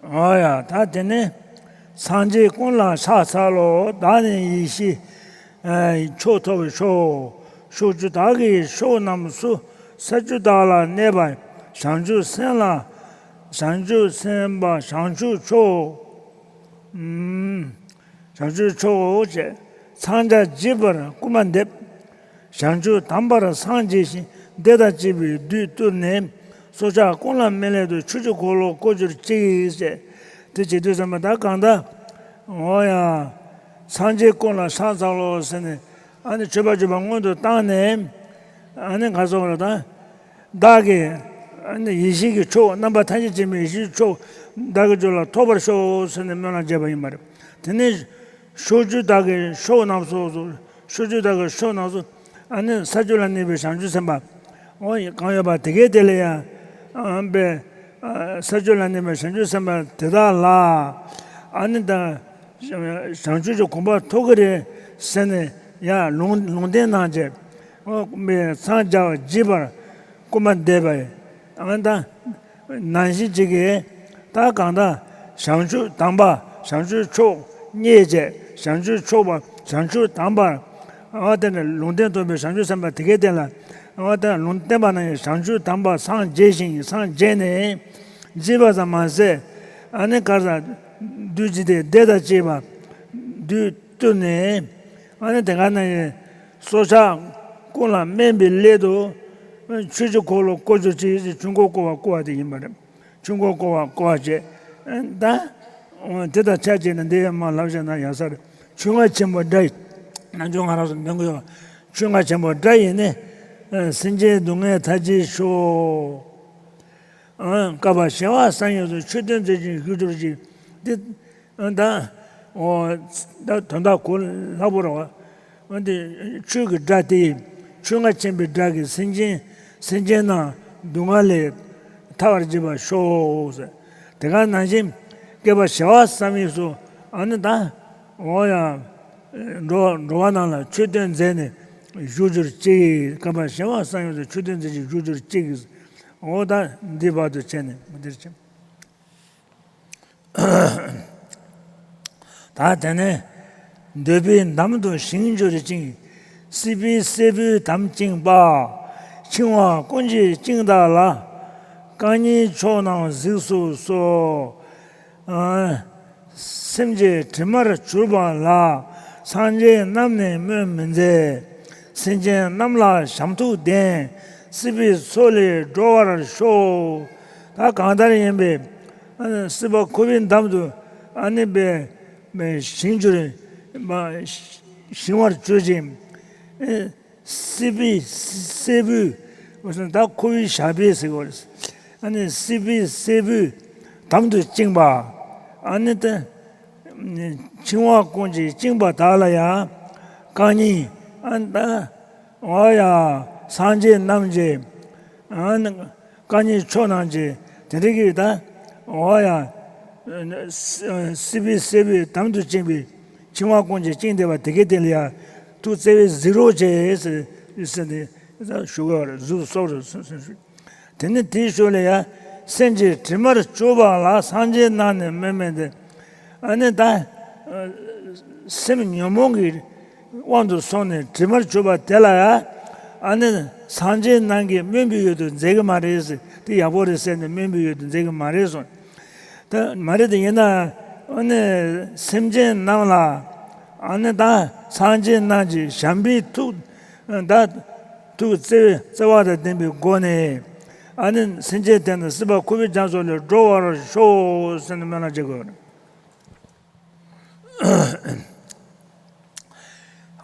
ཨོ་ཡ། ད་དེ་ནས་སངས་རྒྱས་ཀུན་ལ་ཕྱག་འཚལ་ལོ། བདག་ནི་ཡེ་ཤེས་མཆོག་ཐོབ་ཤོག་ཕྱོགས་བཅུ་དག་གི་ཕྱོགས་རྣམས་སུ། ས་བཅུ་དག་ལ་གནས་པ་བྱང་ཆུབ་སེམས་ལ། བྱང་ཆུབ་སེམས་དཔའ་བྱང་ཆུབ་མཆོག་ཨུམ། བྱང་ཆུབ་མཆོག་ཅེས་འཚང་རྒྱ་བརྗིད་པར་བསྐུལ་མ་འདེབས། བྱང་ཆུབ་དམ་པར་སངས་རྒྱས་ཤིང་། བདེ་དང་བཅས་པའི་བདུད་བཏུལ་ནས། སྲོག་ཆགས་ཀུན་ལ་སྨན་བླའི་མཐུ། ཆོས་ཀྱི་འཁོར་ལོ་བསྐོར་གྱུར་ཅིག་ཅེས། དེ་བྱེད་དུས་ཙམ་པ་ད་གང་ལྟར། འོ་ཡ། སངས་རྒྱས་ཀུན་ལ་ཕྱག་འཚལ་ལོ་ཟེར་ནས་ཨ་ནི་མཆོད་པ་བརྗོད་པ་སྔོན་དུ་བཏང་ནས་ཨ་ནི་ག་སོང་བ་ད། བདག་གིས་ཨ་ནི་ཡེ་ཤེས་ཀྱི་མཆོག་རྣམ་པ་ཐམས་ཅད་མཁྱེན་པའི་ཡེ་ཤེས་ཀྱི་མཆོག་བདག་གི་རྒྱུད་ལ་ཐོབ་པར་ཤོག་ཟེར་ནས་སྨོན་ལམ་བརྒྱབ་པ་ཡིན་པ་རེད། དེ་ནས་ཕྱོགས་བཅུ་དག་གི་ཕྱོགས་རྣམས་སུ། ཕྱོགས་བཅུ་དག་གི་ཕྱོགས་རྣམས་སུ་ཨ་ནི་ས་བཅུ་ལ་གནས་པའི་བྱང་ཆུབ་སེམས་དཔའ། འོ་གང་ཡོད་པ་དེ་གའི་དེ་ལ་ཡང་ཨ་པའི་ས་བཅུ་ལ་གནས་པའི་བྱང་ཆུབ་སེམས་དཔའ་དེ་དག་ལ་ཨ་ནི་ད་བྱང་ཆུབ་ཀྱི་གོ་འཕང་ཐོབ་ཀྱི་རེད་ཟེར་ནས་ཡང་ལུང་ལུང་བསྟན་གནང་བྱས། འོ་པའི་འཚང་རྒྱ་བརྗིད་པར་བསྐུལ་མ་འདེབས་པ་ཨ་ནི་ད། ནང་བཞིན་གཅིག་གིས་ད་གང་ལྟར་བྱང་ཆུབ་དམ་པ་བྱང་ཆུབ་མཆོག་བརྙེས་བྱས་བྱང་ཆུབ་མཆོག་པ་བྱང་ཆུབ་དམ་པར་ཨ་དེ་ནས་ལུང་བསྟན་ཐོབ་པའི་བྱང་ཆུབ་སེམས་དཔའ་དེ་གའི་སྟེང་ལ་ཨ་དེ་ལུང་བསྟན་པ་ན་ཡང་བྱང་ཆུབ་དམ་པ་སངས་རྒྱས་ཤིང་སངས་རྒྱས་ནས་བརྗིད་པ་ཙམ་མ་ཟད་ཨ་ནི་ག་ས་བདུད་ཀྱི་སྡེ་བདེ་དང་བཅས་པ་བདུད་བཏུལ་ནས་ཨ་ནི་དེ་ག་ན་ཡང་སྲོག་ཆགས་ཀུན་ལ་སྨན་པའི་སླད་དུ་ཆོས་ཀྱི་འཁོར་ལོ་བསྐོར་གྱུར་ཅིག་ཆོས་འཁོར་བསྐོར་བ་བསྐོར་བ་དེ་ཡིན་པ་རེད། ཆོས་འཁོར་བསྐོར་བ་བསྐོར་བ་བྱས། ད། དེ་དང་ཆ་བྱས་ནས་འདི་ཡང་མ་ལབ་བྱས་ན་ཡག་ས་རེད། ཆོས་རྔ་ཆེན་པོའི་སྒྲ་ཡིས། ནམ་རྒྱུན་ང་རང་ཚོ་འདོན་གྱི་ཡོད། ཆོས་རྔ་ཆེན་པོའི་སྒྲ་ཡིས་ནི། སེམས་ཅན་སྡུག་བསྔལ་མཐའ་བརྒྱད་སོལ། བསྐལ་པ་བྱེ་བ་བསམ་ཡས་སུ། མཆོད་རྟེན་མཛེས་ཤིང་བཞུགས་གྱུར་ཅིག་དེ། ད། འོ། ད་དོན་དག་གོ་སླ་པོ་རེད་བ། འོན་ཏེ་ཆོས་ཀྱི་སྒྲ་དེ་ཡིས་ཆོས་རྔ་ཆེན་པོའི་སྒྲ་གིས་སེམས་ཅན་སེམས་ཅན་རྣམས་སྡུག་བསྔལ་ལས་ཐར་བར་བྱེད་པར་ཤོག་ཟེར། དེ་ག་ནང་བཞིན་བསྐལ་པ་བྱེ་བ་བསམ་ཡས་སུ་ཨ་ནི་ད་འོ་ཡང་འགྲོ་འགྲོ་བ་རྣམས་ལ་མཆོད་རྟེན་མཛད་ནས་བཞུགས་གྱུར་ཅིག་བསྐལ་པ་བྱེ་བ་བསམ་ཡས་སུ་མཆོད་རྟེན་མཛད་ཅིང་བཞུགས་གྱུར་ཅིག་འོ་ད་འདི་བར་དུ་བྱས་ནས་འདིར་བྱས། ད་དེ་ནས་འདོད་པའི་འདམ་དུ་ཞིང་གྱུར་ཅིང་། སྲིད་པའི་སྲད་བུས་དམ་བཅིངས་པ། འཆིང་བ་ཀུན་གྱི་བཅིངས་དག་ལ། རྐང་གཉིས་ཕྱོགས་རྣམས་གཟིགས་སུ་གསོལ། སེམས་ཀྱི་དྲི་མར་གྱུར་པ་ལ། སངས་རྒྱས་རྣམས་ནི་སྨོན་མི་མཛད། སེམས་ཅན་རྣམས་ལ་བྱམས་ཐུགས་ལྡན། སྲིད་པའི་མཚོ་ལས་སྒྲོལ་བར་ཤོག་ད་གང་ལྟར་ཡིན་པས། ཨ་ནི་སྲིད་པ་འཁོར་བའི་འདམ་དུ་ཨ་ནི་པའི་ཞིང་གྱུར་པ་ཞིང་བར་གྱུར་ཅིང་། སྲིད་པའི་སྲད་བུས་ད་འཁོར་བའི་ཞགས་པས་ཟེར་གོ་ཨ་ནི་སྲིད་པའི་སྲད་བུས་དམ་དུ་བཅིངས་པ། ཨ་ནི་ད་འཆིང་བ་ཀུན་གྱིས་བཅིངས་པ་དག་ལ་ཡང་རྐང་གཉིས་ཨ་ནི་ད། འོ་ཡ། སངས་རྒྱས་རྣམས་ཀྱི། ཨ་ནི། རྐང་གཉིས་ཕྱོགས་རྣམས་ཀྱི། དེ་འདྲ་གི་ད། འོ་ཡ། སྲིད་པའི་སྲད་བུས་དམ་དུ་བཅིངས་པའི། འཆིང་བ་ཀུན་གྱིས་བཅིངས་བསྡད་པ་དེ་གའི་སྟེང་ལ་ཡ། ཐུགས་བརྩེ་བས་གཟིགས་རོགས་བྱེད་ཟེར། ཟེར་ནས། ཞུ་དགོས་པ་རེད། གཟིགས་སོགས་རེད་ཟེར་ཟེར་ཞུ། དེ་ནས་དེའི་ཞོར་ལ་ཡ། སེམས་ཅན་དྲི་མར་གྱུར་པ་ལ་སངས་རྒྱས་རྣམས་ནི་སྨོད་མིན་ཏེ། ཨ་ནི་ད་སེམས་ཉོན་མོངས་ཀྱི་དབང་དུ་སོང་ནས་དྲི་མར་གྱུར་པ་དེ་ལ་ཡང་ཨ་ནི་སངས་རྒྱས་རྣམས་ཀྱིས་སྨོན་པའི་ཡུལ་དུ་མཛད་ཀྱི་མ་རེད་ཟེར། དེ་ཡག་པོ་རེད་ཟེར་ནས་སྨོན་པའི་ཡུལ་དུ་མཛད་ཀྱི་མ་རེད་གསུངས། ད་མ་རེད་དེ་ཡིན་ན་ཨ་ནི་སེམས་ཅན་རྣམས་ལ་ཨ་ནི་ད་སངས་རྒྱས་རྣམས་ཀྱིས་བྱམས་པའི་ཐུགས་ད་ཐུགས་བརྩེ་བའི་བརྩེ་བ་དང་ལྡན་པའི་སྒོ་ནས་ཨ་ནི་སེམས་ཅན་དེ་ནི་སྲིད་པ་འཁོར་བའི་རྒྱ་མཚོ་ལས་སྒྲོལ་བར་ཤོག་ཟེར་ནས་སྨོན་ལམ་བྱེད་དགོས།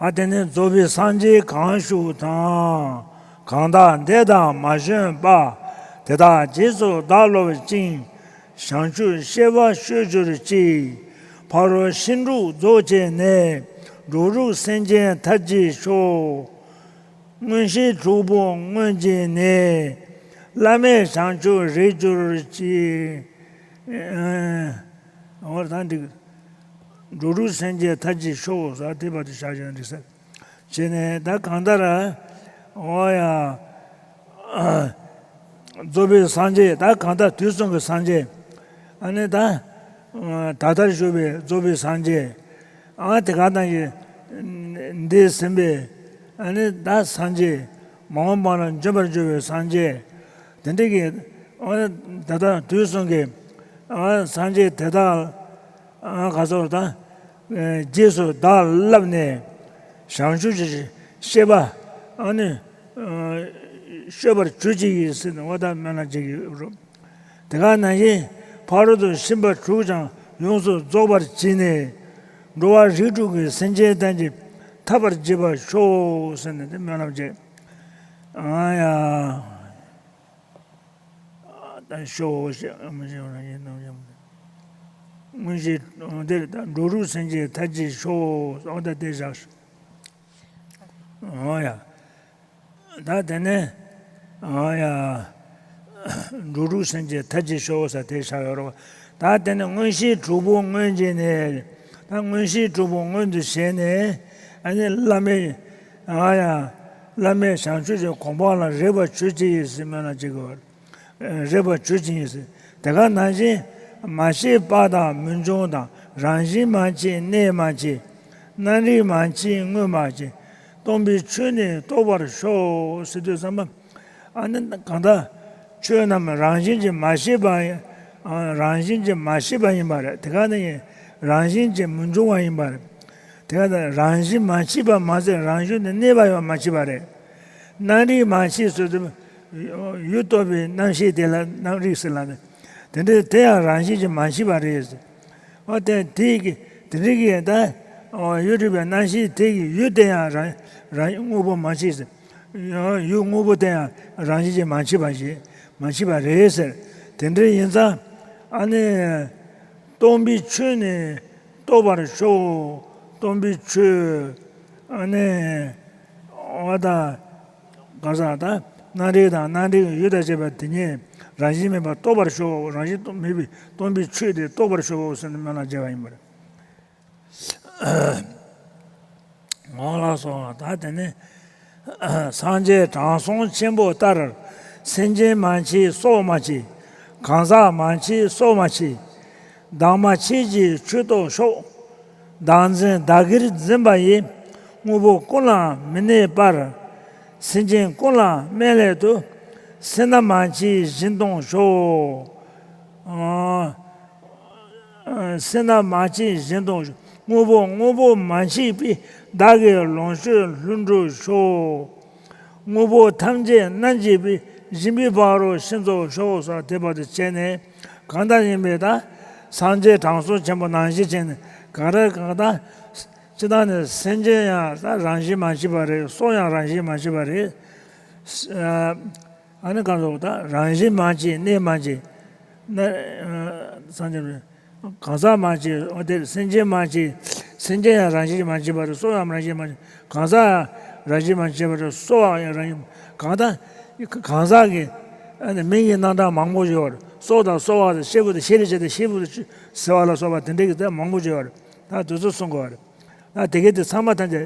ཨ་དེ་ནས་རྫོགས་པའི་སངས་རྒྱས་གང་བཞུགས་དང་། གང་དག་འདས་དང་མ་བྱོན་པ། དེ་དག་རྗེས་སུ་བདག་སློབ་ཅིང་། བྱང་ཆུབ་སྤྱད་པ་སྤྱོད་གྱུར་ཅིག། ཕ་རོལ་ཕྱིན་དྲུག་རྫོགས་བྱས་ནས། འགྲོ་དྲུག་སེམས་ཅན་ཐར་གྱིས་ཤོག། མངོན་ཤེས་དྲུག་པོ་མངོན་གྱུར་ནས། བླ་མེད་བྱང་ཆུབ་རེག་གྱུར་ཅིག། འོ་ད་འགྲིག། འགྲོ་དྲུག་སེམས་ཅན་ཐར་གྱིས་ཤོག་ཟེར་དེ་བར་དུ་བཞག་ཀྱང་འགྲིག་ས། བྱས་ནས་ད་གང་ལྟར་འོ་ཡ། རྫོགས་པའི་སངས་རྒྱས་ད་གང་ལྟར་དུས་གསུམ་གྱི་སངས་རྒྱས། ཨ་ནི་ད་ད་ལྟར་བཞུགས་པའི་རྫོགས་པའི་སངས་རྒྱས། ཨ་དེ་ག་ནང་བཞིན་འདས་ཟིན་པའི་ཨ་ནི་ད་སངས་རྒྱས། མ་འོངས་པ་ལ་འབྱོན་པར་འགྱུར་བའི་སངས་རྒྱས། དེ་འདྲ་གི་ཨ་ད་ལྟ་དུས་གསུམ་གྱི་ཨ་སངས་རྒྱས་དེ་དག་ཨ་ག་ཚོད་ད་རྗེས་སུ་བདག་བསླབས་ནས་བྱང་ཆུབ་ཀྱི་སྤྱད་པ་ཨ་ནི་སྤྱོད་པར་གྱུར་ཅིག་ཟེར་ནས་འོ་ད་སྨོན་ལམ་བྱེད་ཀྱི་ཡོད་རེད། དེ་ག་ནང་བཞིན་ཕ་རོལ་ཏུ་ཕྱིན་པ་དྲུག་ཀྱང་ཡོངས་སུ་རྫོགས་པར་བྱས་ནས་འགྲོ་བ་རིགས་དྲུག་གི་སེམས་ཅན་ཐམས་ཅད་ཐར་པར་བྱེད་པར་ཤོག་ཟེར་ནས་དེ་སྨོན་ལམ་བྱེད། ཨ་ཡ། ད་ཤོག་ཞེས་ཨ་མ་ཞེས་རང་ཡིན་ནམ་ཡང་། མངོན་ཤེས་འདིར་ད་འགྲོ་དྲུག་སེམས་ཅན་ཐར་གྱིས་ཤོག་ཨོ་ད་དེ་བཞག། ཨོ་ཡ། ད་དེ་ནས་ཨོ་ཡ། འགྲོ་དྲུག་སེམས་ཅན་ཐར་གྱིས་ཤོག་ཟེར་དེ་བཞག་ཡོད་རེད། ད་དེ་ནས་མངོན་ཤེས་དྲུག་པོ་མངོན་གྱུར་ནས། ད་མངོན་ཤེས་དྲུག་པོ་མངོན་དུ་བྱས་ནས་ཨ་ནི་བླ་མེད་ཨོ་ཡ། བླ་མེད་བྱང་ཆུབ་ཀྱི་གོ་འཕང་ལ་རེག་པར་གྱུར་ཅིག་ཟེར་སྨོན་ལམ་བྱེད་དགོས། རེག་པར་གྱུར་ཅིག་ཡིན་ཟེར། དེ་ག་ནང་བཞིན་མ་སྐྱེས་པ་དང་མུན་ཆུང་དང་། རང་བཞིན་མ་མཆིས་གནས་མ་མཆིས། རྣམ་རིག་མ་མཆིས་དངོས་མ་མཆིས། སྟོང་པའི་ཆོས་ནི་རྟོགས་པར་ཤོག་ཟེར་དུས་ཙམ་པ། ཨ་ནི་གང་ལྟར་ཆོས་རྣམས་རང་བཞིན་གྱིས་མ་སྐྱེས་པ་ཡིན། ཨ་རང་བཞིན་གྱིས་མ་སྐྱེས་པ་ཡིན་པ་རེད། དེ་ག་ནི་ཡིན། རང་བཞིན་གྱིས་མུན་ཆུང་བ་ཡིན་པ་རེད། དེ་ག་ནི་རང་བཞིན་མ་མཆིས་པ་མ་ཟད་རང་བཞིན་དུ་གནས་པ་ཡང་མ་མཆིས་པ་རེད། རྣམ་རིག་མ་མཆིས་ཟེར་དུས། ཡུལ་རྟོགས་པའི་རྣམ་ཤེས་དེ་ལ་རྣམ་རིག་ཟེར་ལབ་ནས། དེ་འདྲའི་དེ་ཡང་རང་བཞིན་གྱིས་མ་མཆིས་པ་རེད། འོ་དེ་དེ་གི་དེ་འདྲའི་གི་ད་ཡུལ་རྟོགས་པའི་རྣམ་ཤེས་དེ་གི་ཡུལ་དེ་ཡང་རང་རང་དངོས་པོ་མ་མཆིས་ཟེར། ཡུལ་དངོས་པོ་དེ་ཡང་རང་བཞིན་གྱིས་མ་མཆིས་པ་ཞིག་མ་མཆིས་པ་རེད་ཟེར། དེ་འདྲའི་ཡིན་ཙང་ཨ་ནི། སྟོང་པའི་ཆོས་ནི་རྟོགས་པར་ཤོག། སྟོང་པའི་ཆོས་ཨ་ནི་འོ་ད་ག་ས་ད་རྣམ་རིག་དང་རྣམ་རིག་ཡུལ་དང་བཅས་པ་དེ་ཉིད་རང་བཞིན་མེད་པ་རྟོགས་པར་ཤོག། རང་བཞིན་མེད་པའི་སྟོང་པའི་ཆོས་དེ་རྟོགས་པར་ཤོག་ཟེར་ནས་སྨོན་ལམ་བརྒྱབ་པ་ཡིན་པར། འོང་ལགས་སོ། ད་དེ་ནས་སངས་རྒྱས་དྲང་སྲོང་ཆེན་པོ་ལྟར། སེམས་ཅན་མ་མཆིས་སྲོག་མ་མཆིས། གང་ཟག་མ་མཆིས་སྲོག་མ་མཆིས། བདག་མ་མཆིས་ཀྱི་ཆོས་རྟོགས་ཤོག། བདག་འཛིན་བདག་གིར་འཛིན་པ་ཡིས། དངོས་པོ་ཀུན་ལ་མི་གནས་པར། སེམས་ཅན་ཀུན་ལ་སྨན་སླད་དུ། སེར་སྣ་མ་མཆིས་སྦྱིན་གཏོང་ཤོག། སེར་སྣ་མ་མཆིས་སྦྱིན་གཏོང་ཤོག། དངོས་པོ་དངོས་པོ་མ་མཆིས་པའི། བདག་གི་ལོངས་སྤྱོད་ལྷུན་གྲུབ་ཤོག། དངོས་པོ་ཐམས་ཅད་རྣམ་འབྱེད་པའི། སྦྱིན་པའི་ཕ་རོལ་ཕྱིན་རྫོགས་ཤོག་ཟེར་དེ་བར་དུ་བྱས་ནས་གང་ལྟར་ཡིན་པའི་ད་སངས་རྒྱས་དྲང་སྲོང་ཆེན་པོ་ནང་བཞིན་བྱས་ནས་གང་ལྟར་གང་ལྟར་སྤྱིར་བཏང་ནས་སེམས་ཅན་ཡང་ད་རང་བཞིན་མ་མཆིས་པ་རེད། སྲོག་ཡང་རང་བཞིན་མ་མཆིས་པ་རེད། ཨ་ནི་གང་ཟེར་ད་རང་བཞིན་མ་མཆིས་གནས་མ་མཆིས། ན་སངས་རྒྱས་གང་ཟག་མ་མཆིས། འོ་དེ་སེམས་ཅན་མ་མཆིས། སེམས་ཅན་ཡང་རང་བཞིན་མ་མཆིས་པ་རེད། སྲོག་ཡང་རང་བཞིན་མ་མཆིས། གང་ཟག་རང་བཞིན་མ་མཆིས་པ་རེད། སྲོག་ཡང་རང་བཞིན་གང་ལྟར་གང་ཟག་གི་ཨ་ནི་མིང་གི་རྣམ་གྲངས་མང་པོ་ཡོད་རེད། སྲོག་དང་སྲོག་པ་དང་ཤེད་བུ་དང་ཤེད་ལས་བྱས་ཏེ་ཤེད་བུ་ཟེར་བ་ལ་སོགས་པ་དེ་འདྲའི་གི་དེ་མང་པོ་ཡོད་རེད། ད་དེ་ཚོ་གསུང་དགོས་པ་རེད། ད་དེ་གའི་དེ་ཚང་མ་ཐམས་ཅད་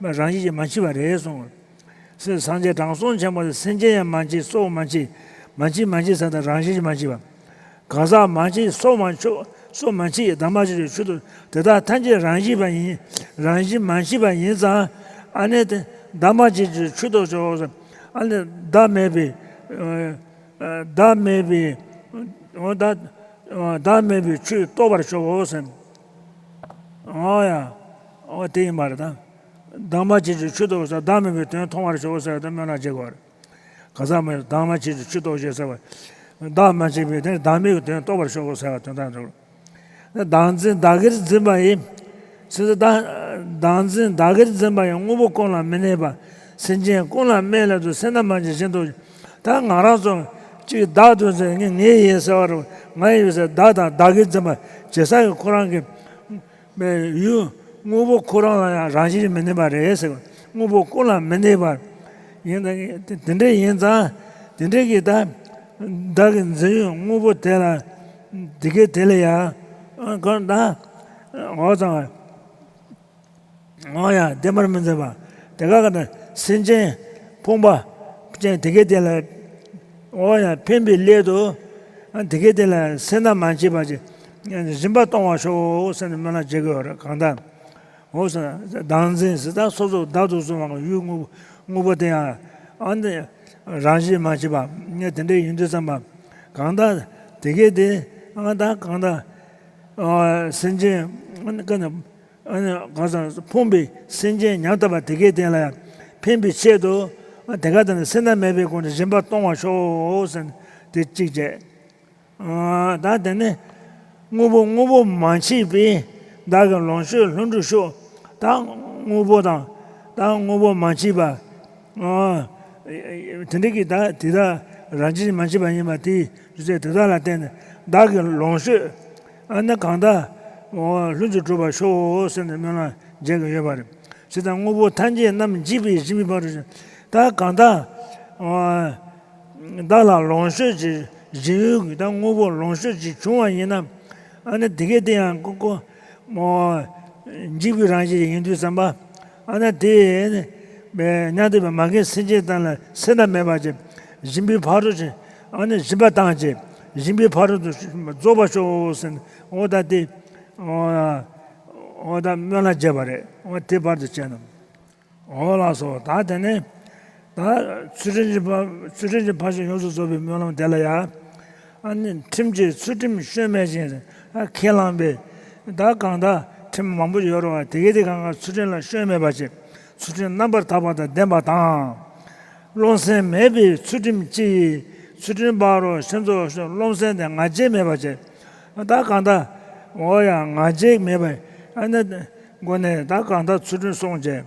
རང་བཞིན་གྱིས་མ་མཆིས་པ་རེད་གསུངས། སེ་སངས་རྒྱས་དྲང་སྲོང་ཆེན་པོ་དེ་སེམས་ཅན་ཡང་མ་མཆིས་སྲོག་མ་མཆིས། མ་མཆིས། མ་མཆིས་ཟེར་ད་རང་བཞིན་མ་མཆིས་པ། གང་ཟག་མ་མཆིས། སོ་མ་མཆིས། སོ་མ་མཆིས། དྭངས་མ་ཆོས་ཅན་ཆུད་དོ། དེ་དག་ཐམས་ཅད་རང་བཞིན་པ་ཡིན། རང་བཞིན་མ་མཆིས་པ་ཡིན་ཙང་ཨ་ནི་དེ་དྭངས་མ་ཆོས་ཅན་ཆུད་དོ་ཞེས། ཨ་ནི་བདག་མེད་པའི་བདག་མེད་པའི་འོ་ད་བདག་མེད་པའི་ཆོས་རྟོགས་པར་ཤོག་ཟེར། འོ་ཡ། འོ་དེ་ཡིན་པ་རེད་ད། དྭངས་མ་ཆོས་ཅན་ཆུད་དོ་ཟེར། བདག་མེད་པའི་དོན་མཐོང་བར་ཤོག་ཟེར་ད་སྨོན་ལམ་རྒྱག་དགོས་རེད། གང་ཟག་མ་ཡིན་དྭངས་མ་ཆོས་ཅན་ཆུད་དོ་ཞེས་ཟེར་བ། བདག་མ་མཆིས་པའི་དེ་བདག་མེད་ཀྱི་དོན་རྟོགས་པར་ཤོག་ཟེར་བ་དོན་དག་འགྲུབ། བདག་འཛིན་བདག་གིར་འཛིན་པ་ཡིས། སེམས་བདག་བདག་འཛིན་བདག་གིར་འཛིན་པ་ཡིས་དངོས་པོ་ཀུན་ལ་མི་གནས་པ། སེམས་ཅན་ཀུན་ལ་དམིགས་ལ་དུ་སེམས་བདག་མ་མཆིས་བཞིན་དུ། ད་ང་རང་ཚོ་གཅིག་བདག་ཏུ་འཛིན་ངས་ངའི་ཡིན་ཟེར་བ་རུ་ང་ཡིན་ཟེར་བདག་དང་བདག་གིར་འཛིན་པ་བྱེད་ས་ཡི་ཁོ་རང་གི་ཡུལ་དངོས་པོ་ཁོ་རང་ལ་ཡང་རང་བཞིན་མི་གནས་པ་རེད་ཟེར། དངོས་པོ་ཀུན་ལ་མི་གནས་པ་ཡིན། དེ་འདྲ་ཡིན་ཙང་དེ་འདྲ་གི་ད་བདག་གི་འཛིན་ཡུལ་དངོས་པོ་དེ་ལ་དེ་གའི་དེ་ལ་ཡང་གང་ད་འོ་ཙང་འོ་ཡང་བདེན་པར་མི་འཛིན་པ། དེ་ག་ག་ད་སེམས་ཅན་ཕོངས་པ་ཅན་དེ་གའི་དེ་ལ། འོ་ཡང་འཕེན་པའི་སླད་དུ། དེ་གའི་དེ་ལ་སེམས་བདག་མ་མཆིས་པ་ཅིག་སྦྱིན་པ་གཏོང་བར་ཤོག་ཟེར་ནས་སྨོན་ལམ་རྒྱག་གི་ཡོད་རེད། གང་ལྟར་འོ་ཟེར་བདག་འཛིན་ཟེར་ད་སོ་སོ་བདག་ཏུ་བཟུང་བའི་ཡུལ་དངོས་པོ་དངོས་པོ་དེ་ཡང་ཨ་ནི་རང་བཞིན་མ་མཆིས་པ་ངས་དེ་འདྲ་ཡིན་དུས་ཙམ་པ། གང་ལྟར་དེ་གའི་དེ་ཨ་ད་གང་ལྟར་སེམས་ཅན་ཨ་ནི་ཀ་ནི། ཨ་ནི་གང་ཟག་ཕོངས་པའི་སེམས་ཅན་ཉམ་ཐག་པ་དེ་གའི་སྟེང་ལ་ཡང་འཕེན་པའི་ཆེད་དུ། དེ་ག་དེ་ནི་སེམས་བདག་མེད་པའི་སྒོ་ནས་སྦྱིན་པ་གཏོང་བར་ཤོག་ཟེར་ནས་དེ་གཅིག་བྱས། ད་དེ་ནི་དངོས་པོ་དངོས་པོ་མ་མཆིས་པས་བདག་གི་ལོངས་སྤྱོད་ལྷུན་གྲུབ་ཤོག་ད་དངོས་པོ་དང་ད་དངོས་པོ་མ་མཆིས་པ། དེ་འདྲ་གི་ད་དེ་དག་རང་བཞིན་མ་མཆིས་པ་ཡིན་པ་དེའི་རྒྱུ་མཚན་དེ་དག་ལ་བརྟེན་ནས་བདག་གི་ལོངས་སྤྱོད་ཨ་ནི་གང་དག་ལྷུན་གྱིས་གྲུབ་པར་ཤོག་ཟེར་ནས་སྨོན་ལམ་རྒྱག་གི་ཡོད་པ་རེད། ཇི་ལྟར་དངོས་པོ་ཐམས་ཅད་རྣམས་འཇིག་པའི་སྦྱིན་པའི་ཕ་རོལ་ཕྱིན། ད་གང་དག་བདག་ལ་ལོངས་སྤྱོད་ཀྱི་སྦྱིན་ཡུལ་གྱི་ད་དངོས་པོ་ལོངས་སྤྱོད་ཅིག་བྱུང་བ་ཡིན་ན་ཨ་ནི་དེ་གས་དེ་ཡང་ཀོ་ཀོ་འཇིག་པའི་རང་བཞིན་ཡིན་དུས་ཙམ་པ། ཨ་ན་དེ་ནི་མཉམ་དུ་པའི་མ་རྒན་སེམས་ཅན་དག་ལ་སེམས་བདག་མེད་པ་ཅིག་སྦྱིན་པའི་ཕ་རོལ་ཕྱིན། ཨ་ནི་སྦྱིན་པ་བཏང་ཅིག་སྦྱིན་པའི་ཕ་རོལ་ཏུ་རྫོགས་པར་ཤོག་ཟེར་ནས་འོ་ད་དེ་འོ་ད་སྨོན་ལམ་བརྒྱབ་པ་རེད། འོ་དེ་བར་དུ་བྱས་ན་འོ་ལགས་སོ། ད་དེ་ནས་ད་ཚུལ་ཁྲིམས་ཀྱི་ཕ་ཚུལ་ཁྲིམས་ཀྱི་ཕ་ཤུལ་ཡོངས་སུ་རྫོགས་པའི་སྨོན་ལམ་དེ་ལ་ཡང་། ཨ་ནི་ཁྲིམས་ཀྱི་ཚུལ་ཁྲིམས་བཤོལ་མེད་ཅིང་ཁས་བླངས་པའི་ད་གང་ལྟར་ཁྲིམས་མང་པོ་ཡོད་རེད་བ། དེ་གའི་དེ་གང་ག་ཚུལ་ཁྲིམས་ལ་བཤོལ་མེད་པ་ཅིག་ཚུལ་ཁྲིམས་རྣམ་པར་དག་པ་དང་ལྡན་པ་དང་། རློམ་སེམས་མེད་པའི་ཚུལ་ཁྲིམས་ཀྱིས་ཚུལ་ཁྲིམས་ཕ་རོལ་ཕྱིན་རྫོགས་ཤིང་རློམ་སེམས་དེ་ང་རྒྱལ་མེད་པ་བྱས། ད་གང་ལྟར་འོ་ཡ་ང་རྒྱལ་མེད་པའི་ཨ་ནི་སྒོ་ནས་ད་གང་ལྟར་ཚུལ་ཁྲིམས་སྲུང་བྱས།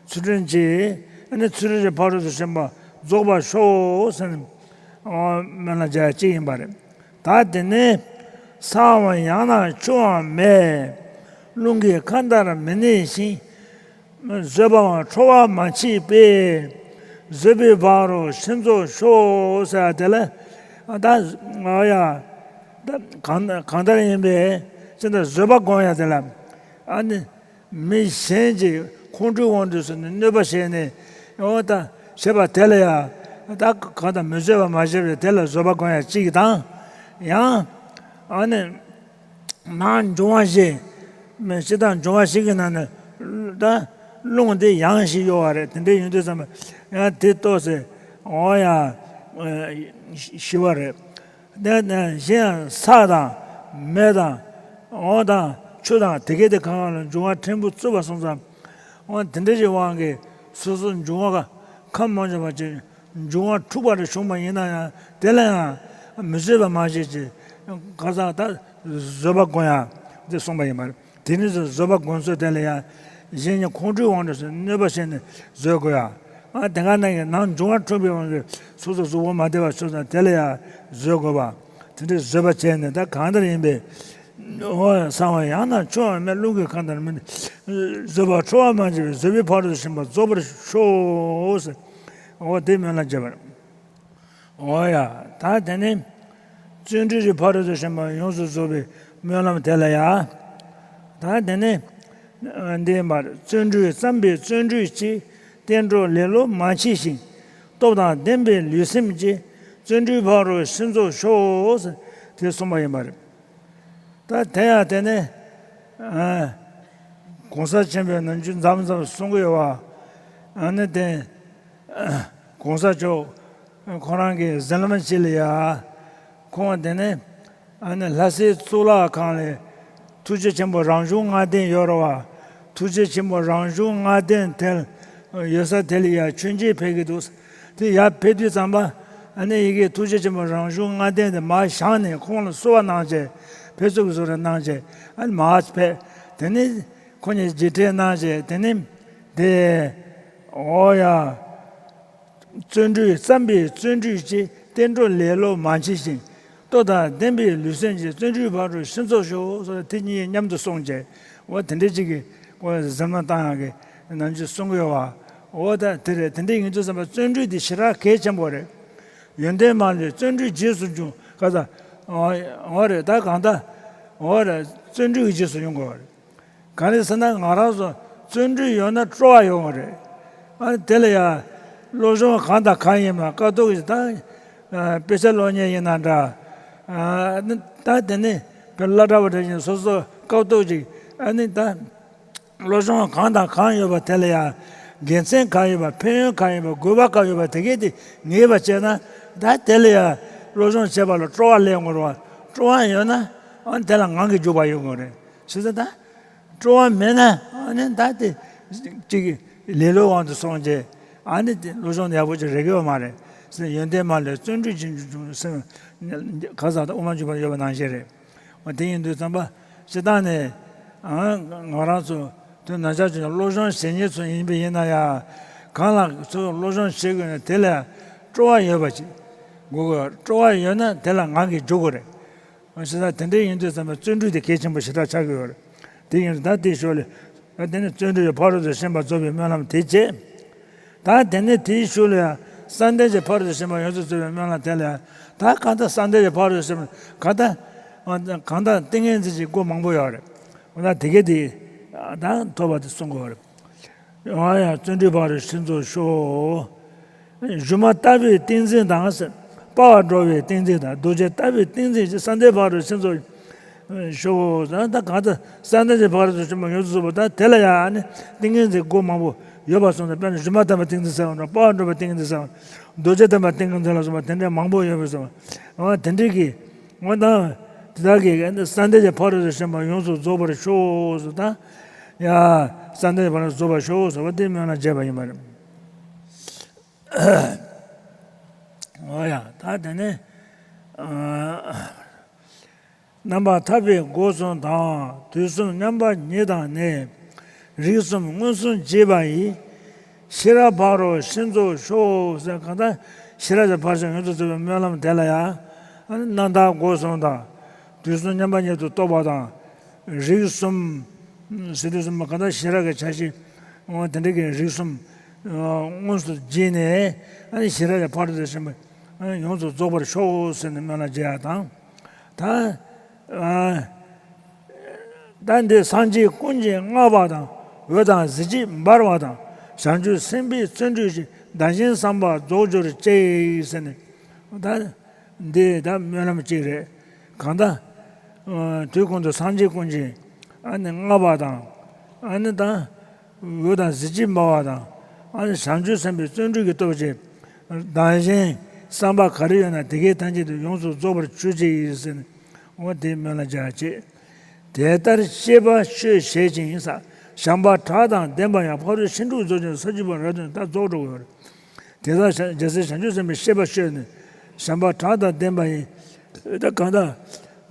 ཚུལ་ཁྲིམས་ཀྱིས་ཨ་ནི་ཚུལ་ཁྲིམས་ཀྱི་ཕ་རོལ་ཏུ་ཕྱིན་པ་རྫོགས་པར་ཤོག་ཟེར་ནས་སྨོན་ལམ་རྒྱག་ཡ་གཅིག་ཡིན་པ་རེད། ད་དེ་ནས་ས་འམ་ཡང་ན་ཆུ་འམ་མེ། རླུང་གི་མཁའ་ལྟར་མི་གནས་ཤིང་། བཟོད་པའམ་ཁྲོ་བ་མ་མཆིས་པས། བཟོད་པའི་ཕ་རོལ་ཕྱིན་རྫོགས་ཤོག་ཟེར་བ་དེ་ལ་ད་ང་ཡ་ད་གང་གང་ལྟར་ཡིན་པས་ཅི་འདྲ་བཟོད་པ་སྒོམ་ཡ་དེ་ལ་ཨ་ནི། མི་གཞན་གྱིས་ཁོང་ཁྲོའི་དབང་དུ་སོང་ནས་གནོད་པ་བྱས་ནས་འོ་ད་བྱས་པ་དེ་ལ་ཡང་ད་གང་དང་མི་བཟོད་པ་མ་བྱས་པས་དེ་ལ་བཟོད་པ་སྒོམ་ཡ་གཅིག་དང་། ཡང་ཨ་ནི་ནང་འབྱུང་བ་བཞི་མི་སྤྱིར་བཏང་འབྱུང་བ་བཞི་གི་ནང་ནས་ད་རླུང་འདི་ཡང་ཞིག་གཡོ་བ་རེད། དེ་འདྲ་ཡིན་དུས་ཙམ་པ་ཡང་དེ་ལྟོས་ཟེར་འོ་ཡ་ཞི་བ་རེད། དེ་ནས་གཞན་ཡང་ས་དང་མེ་དང་འོ་དང་ཆུ་དང་དེ་གའི་དེ་གང་གང་ལ་འབྱུང་བ་ཕྲན་བུ་བཙུགས་པ་སོང་ཙང་འོ་དེ་འདྲ་ཞིག་དབང་གིས་སོ་སོ་འབྱུང་བ་ཁམས་མ་འཇོམས་པ་ཅིག་འབྱུང་བ་འཁྲུགས་པ་རེ་བྱུང་བ་ཡིན་ན་ཡང་དེ་ལ་ཡང་མི་བཟོད་པ་མ་བྱེད་ཅིག་ག་ས་ད་བཟོད་པ་སྒོམ་ཡ་དེ་གསུངས་པ་ཡིན་པ་རེད། དེ་ནི་བཟོད་པ་སྒོམ་ཚུལ་དེ་ལ་ཡང་གཞན་གྱི་ཁོང་ཁྲོའི་དབང་དུ་སོང་གནོད་པ་བྱས་ནས་བཟོད་དགོས་ཡ། ཨ་དེ་ག་ནང་གི་ནང་འབྱུང་བ་འཁྲུགས་པའི་དབང་གིས་སོ་སོ་གཟུགས་པོ་མ་བདེ་བ་བྱུང་ཙང་དེ་ལ་ཡང་བཟོད་དགོས་པ། དེ་འདྲའི་བཟོད་པ་བྱས་ནས་ད་གང་ལྟར་ཡིན་པས། འོ་ས་འམ་ཡང་ན་ཆུ་འམ་མེ། རླུང་གི་མཁའ་ལྟར་མི་གནས། བཟོད་པ་ཁྲོ་བ་མ་མཆིས་པས། བཟོད་པའི་ཕ་རོལ་ཏུ་ཕྱིན་པ་རྫོགས་པར་ཤོག་ཟེར། འོ་དེ་སྨོན་ལམ་བརྒྱབ་པ་རེད། འོ་ཡ། ད་དེ་ནས་བརྩོན་འགྲུས་ཀྱི་ཕ་རོལ་ཏུ་ཕྱིན་པ་ཡོངས་སུ་རྫོགས་པའི་སྨོན་ལམ་དེ་ལ་ཡ། ད་དེ་ནས་འདི་ཡིན་པར། བརྩོན་འགྲུས་བརྩམས་པའི་བརྩོན་འགྲུས་ཀྱིས། བསྟན་འགྲོ་ལེ་ལོ་མ་མཆིས་ཤིང་། སྟོབས་དང་ལྡན་པའི་ལུས་སེམས་ཀྱིས། བརྩོན་འགྲུས་འཕགས་རོལ་ཕྱིན་རྫོགས་ཤོག་ཟེར་དེ་གསུངས་པ་ཡིན་པ་རེད། ད་དེ་ཡང་དེ་ནས་ཨ་གོང་ས་ཆེན་པོས་ནམ་རྒྱུན་མཚམས་མཚམས་གསུང་གི་ཡོད་པ། ཨ་ནི་དེ་གོང་ས་མཆོག་ཁོ་རང་གི་གཟིམ་ལམ་ཅིག་ལ་ཡ། ཁོང་དེ་ནས་ཨ་ནི་ལྷ་སའི་གཙུག་ལག་ཁང་ལ་ཐུགས་རྗེ་ཆེན་པོ་རང་བྱུང་ལྔ་ལྡན་ཡོད་རེད་བ། ཐུགས་རྗེ་ཆེན་པོ་རང་བྱུང་ལྔ་ལྡན་དེ་ཡོད་ས་དེ་ལ་ཡ་མཆོད་མཇལ་ཕེབས་ཀྱི་འདུག་དེ་ཡར་ཕེབས་དུས་ཙམ་པ་ཨ་ནི་ཡི་གེ་ཐུགས་རྗེ་ཆེན་པོ་རང་བྱུང་ལྔ་ལྡན་དེ་མར་བཞག་ནས་ཁོང་ལ་གསོལ་བ་གནང་བྱས་ཕེབས་བསུ་གི་གསོལ་རས་གནང་བྱས་ཨ་ནི་མར་ཕེབས། དེ་ནས་ཁོང་ཉིད་མཇལ་འཕྲད་གནང་བྱས་དེ་ནས་དེ་འོ་ཡ། བརྩོན་འགྲུས་བརྩམས་པའི་བརྩོན་འགྲུས་ཀྱིས། བསྟན་འགྲོ་ལེ་ལོ་མ་མཆིས་ཤིང་། བློ་དང་ལྡན་པའི་ལུས་སེམས་ཀྱི། བརྩོན་འགྲུས་ཕ་རོལ་ཕྱིན་རྫོགས་ཤོག་ཟེར་དེ་གཉིས་མཉམ་དུ་གསུངས་བྱས། འོ་དེ་འདྲའི་ཅིག་གི་འོ་གཟིམ་ལམ་བཏང་ཡག་གི་ནམ་རྒྱུན་གསུང་གི་ཡོད་བ། འོ་ད་དེ་རེད། དེ་འདྲ་ཡིན་དུས་ཙམ་པ་བརྩོན་འགྲུས་དེ་ཞེ་དྲག་གལ་ཆེན་པོ་རེད། ཡོན་ཏན་མ་ལུས་བརྩོན་འགྲུས་རྗེས་སུ་འབྱུང་། ག་ས། འོ་རེད། ད་གང་ལྟར་འོ་རེད། བརྩོན་འགྲུས་ཀྱི་རྗེས་སུ་འབྱུང་དགོས་པ་རེད། གང་རེད་ཟེར་ན་ང་རང་ཚོ་བརྩོན་འགྲུས་ཡོད་ན་སྤྲོ་བ་ཡོང་བ་རེད། ཨ་དེ་ལ་ཡང་བློ་སྦྱོང་གང་དང་གང་ཡིན་མ་ཀ་ཏོག་གི་ད་དཔེ་ཆ་ཀློག་མཁན་ཡིན་ན་འདྲ། ཨ་ད་དེ་ནི་བོད་སློབ་གྲྭ་བ་འདྲ་ཡིན་སོ་སོ་ཀ་ཏོག་ཅིག་ཨ་ནི་ད་བློ་སྦྱོང་གང་དང་གང་ཡོད་པ་དེ་ལ་ཡང་དགེ་མཚན་གང་ཡོད་པ་ཕན་ཡོན་གང་ཡོད་པ་དགོས་པ་གང་ཡོད་པ་དེ་གས་དེ་ངེས་པ་བྱས་ན་ད་དེ་ལ་ཡང་བློ་སྦྱོང་བྱེད་པ་ལ་སྤྲོ་བ་སླེབས་དགོས་རེད་བ། སྤྲོ་བ་ཡོད་ན་ཨ་ནི་དེ་ལ་ངང་གིས་འཇུག་པ་ཡོང་དགོས་རེད། བྱས་ཙང་ད། སྤྲོ་བ་མེད་ན་ཨ་ནི་ད་དེ་གཅིག་ལེ་ལོའི་དབང་དུ་སོང་རྗེས་ཨ་ནི་དེ་བློ་སྦྱོང་ཡག་པོ་ཅིག་རེག་གི་ཡོད་མ་རེད། ཡོན་ཏན་མ་ལུས་བརྩོན་འགྲུས་ཀྱིས་འབྱུང་སེམས་ག་ས་དང་དབུ་མ་འཇུག་པར་ཡོད་པ་ནང་བཞིན་རེད། འོ་དེ་ཡིན་དུས་ཙམ་པ་སྤྱིར་བཏང་ནས་ཨ་ང་རང་ཚོ་དོན་ན་ཆ་ཅིག་བློ་སྦྱོང་བྱེད་མཁན་ཚོ་ཡིན་པ་ཡིན་ན་ཡང་གང་ལ་ཚོ་བློ་སྦྱོང་བྱེད་དགོས་ན་དེ་ལ་སྤྲོ་བ་ཡོད་པ་ཅིག་དགོས་དགོས། སྤྲོ་བ་ཡོད་ན་དེ་ལ་ངང་གིས་འཇུག་དགོས་རེད། བྱས་ཙང་དེ་འདྲ་ཡིན་དུས་ཙམ་པ་བརྩོན་འགྲུས་དེ་གལ་ཆེན་པོ་ཞེ་དྲག་ཆགས་ཀྱི་ཡོད་རེད། དེ་ཡིན་ད་དེའི་ཞོར་ལ་ད་དེ་ནི་བརྩོན་འགྲུས་ཀྱི་ཕ་རོལ་ཏུ་ཕྱིན་པ་རྫོགས་པའི་སྨོན་ལམ་དེ་བྱས། ད་དེ་ནི་དེའི་ཞོར་ལ་ཡང་བསམ་གཏན་གྱི་ཕ་རོལ་ཏུ་ཕྱིན་པ་ཡོངས་སུ་རྫོགས་པའི་སྨོན་ལམ་དེ་ལ་ཡང་ད་གང་ལྟར་བསམ་གཏན་གྱི་ཕ་རོལ་ཏུ་ཕྱིན་པ་གང་ལྟར་གང་ལྟར་ཏིང་ངེ་འཛིན་གྱི་སྒོ་མང་པོ་ཡོད་རེད། འོ་ན་དེ་གས་དེ་ད་ཐོབ་པ་དེ་གསུང་དགོས་པ་རེད། ཡང་ཡང་བརྩོན་འགྲུས་ཕ་རོལ་ཕྱིན་རྫོགས་ཤོག་སྒྱུ་མ་ལྟ་བུའི་ཏིང་འཛིན་དང་། སྤང་བར་འགྲོ་བའི་ཏིང་འཛིན་དང་། རྡོ་རྗེ་ལྟ་བུའི་ཏིང་འཛིན་གྱིས། བསམ་གཏན་ཕ་རོལ་ཕྱིན་རྫོགས་ཤོག་ད་གང་ལྟར་བསམ་གཏན་གྱི་ཕ་རོལ་ཏུ་ཕྱིན་པ་ཡོངས་སུ་རྫོགས་པ་ད་དེ་ལ་ཡང་ནི་ཏིང་ངེ་འཛིན་སྒོ་མང་པོ་ཡོད་པར་གསུངས་ཏེ། དཔེར་ན་སྒྱུ་མ་ལྟ་བུའི་ཏིང་འཛིན་ཟེར་བ་འདྲ། སྤང་བར་འགྲོ་བའི་ཏིང་འཛིན་ཟེར་བ། རྡོ་རྗེ་ལྟ་བུའི་ཏིང་འཛིན་ལ་སོགས་པ་དེ་འདྲའི་མང་པོ་ཡོད་པར་གསུངས་པ། འོ་དེ་འདྲའི་གི་འོ་ད་དེ་དག་གི་བསམ་གཏན་གྱི་ཕ་རོལ་ཏུ་ཕྱིན་པ་ཡོངས་སུ་རྫོགས་པར་ཤོག་ཟེར་ད། ཡ། བསམ་གཏན་གྱི་ཕ་རོལ་ཏུ་རྫོགས་པར་ཤོག་ཟེར་བ་དེ་སྨོན་ལམ་བརྒྱབ་པ་ཡིན་པ་རེད། འོ་ཡ། ད་དེ་ནས་ཨ་རྣམ་པར་ཐར་པའི་སྒོ་གསུམ་དང་། དུས་གསུམ་མཉམ་པ་ཉིད་དང་ནི། རིགས་གསུམ་མངོན་སུམ་བརྗོད་པ་ཡིས། ཤེས་རབ་ཕ་རོལ་ཕྱིན་རྫོགས་ཤོག་ཟེར། གང་ལྟར་ཤེས་རབ་ཀྱི་ཕ་རོལ་ཏུ་ཡོངས་སུ་རྫོགས་པའི་སྨོན་ལམ་དེ་ལ་ཡང་རྣམ་ཐར་སྒོ་གསུམ་དང་། དུས་གསུམ་མཉམ་པ་ཉིད་དུ་རྟོགས་པ་དང་། རིགས་གསུམ་ཟེར་དུས་གསུམ་པ་གང་ལྟར་ཤེས་རབ་ཀྱི་ཆ་ཤས་དེ་འདྲ་གི་རིགས་གསུམ་མངོན་སུམ་བརྗོད་ནས་ཤེས་རབ་ཀྱི་ཕ་རོལ་ཏུ་ཕྱིན་པ་ཡོངས་སུ་རྫོགས་པར་ཤོག་ཟེར་ནས་སྨོན་ལམ་བརྒྱབ་ཡ་དང་། ད་ཨ་ད་འདི་སངས་རྒྱས་ཀུན་གྱིས་བསྔགས་པ་དང་། འོད་དང་གཟི་བརྗིད་འབར་བ་དང་། བྱང་ཆུབ་སེམས་དཔའི་བརྩོན་འགྲུས་ཀྱིས། བདག་གཞན་བསམ་པ་རྫོགས་གྱུར་ཅིག་ཟེར་ནས་ད། འདི་ད་སྨོན་ལམ་གཅིག་རེད། གང་ལྟར། ཨ་དུས་གང་དུ་སངས་རྒྱས་ཀུན་གྱིས་ཨ་ནི་བསྔགས་པ་དང་། ཨ་ནི་ད་འོད་དང་གཟི་བརྗིད་འབར་བ་དང་། ཨ་ནི་བྱང་ཆུབ་སེམས་དཔའི་བརྩོན་འགྲུས་ཀྱི་སྟོབས་ཀྱིས་བདག་གཞན་བསམ་པ་ག་རེ་ཡོད་ན་དེ་གའི་ཐམས་ཅད་དུ་ཡོངས་སུ་རྫོགས་པར་གྱུར་ཅིག་ཟེར་ནས་འོ་དེ་སྨོན་ལམ་རྒྱག་ཅིག་དེ་ལྟར་སྤྱད་པ་སྤྱོད་བྱེད་ཅིང་ཟེར། བྱམས་པ་གྲགས་དང་ལྡན་པ་ཡང་། ཕ་རོལ་ཕྱིན་དྲུག་རྫོགས་ཀྱང་། ས་བཅུ་པ་རབ་ཏུ་ནི། ད་རྫོགས་འགྲོ་གི་ཡོད་རེད། དེ་དག་རྒྱལ་སྲས་བྱང་ཆུབ་སེམས་དཔའི་སྤྱད་པ་སྤྱོད་ནས་བྱམས་པ་གྲགས་དང་ལྡན་པ་ཡིས། ད་གང་ལྟར་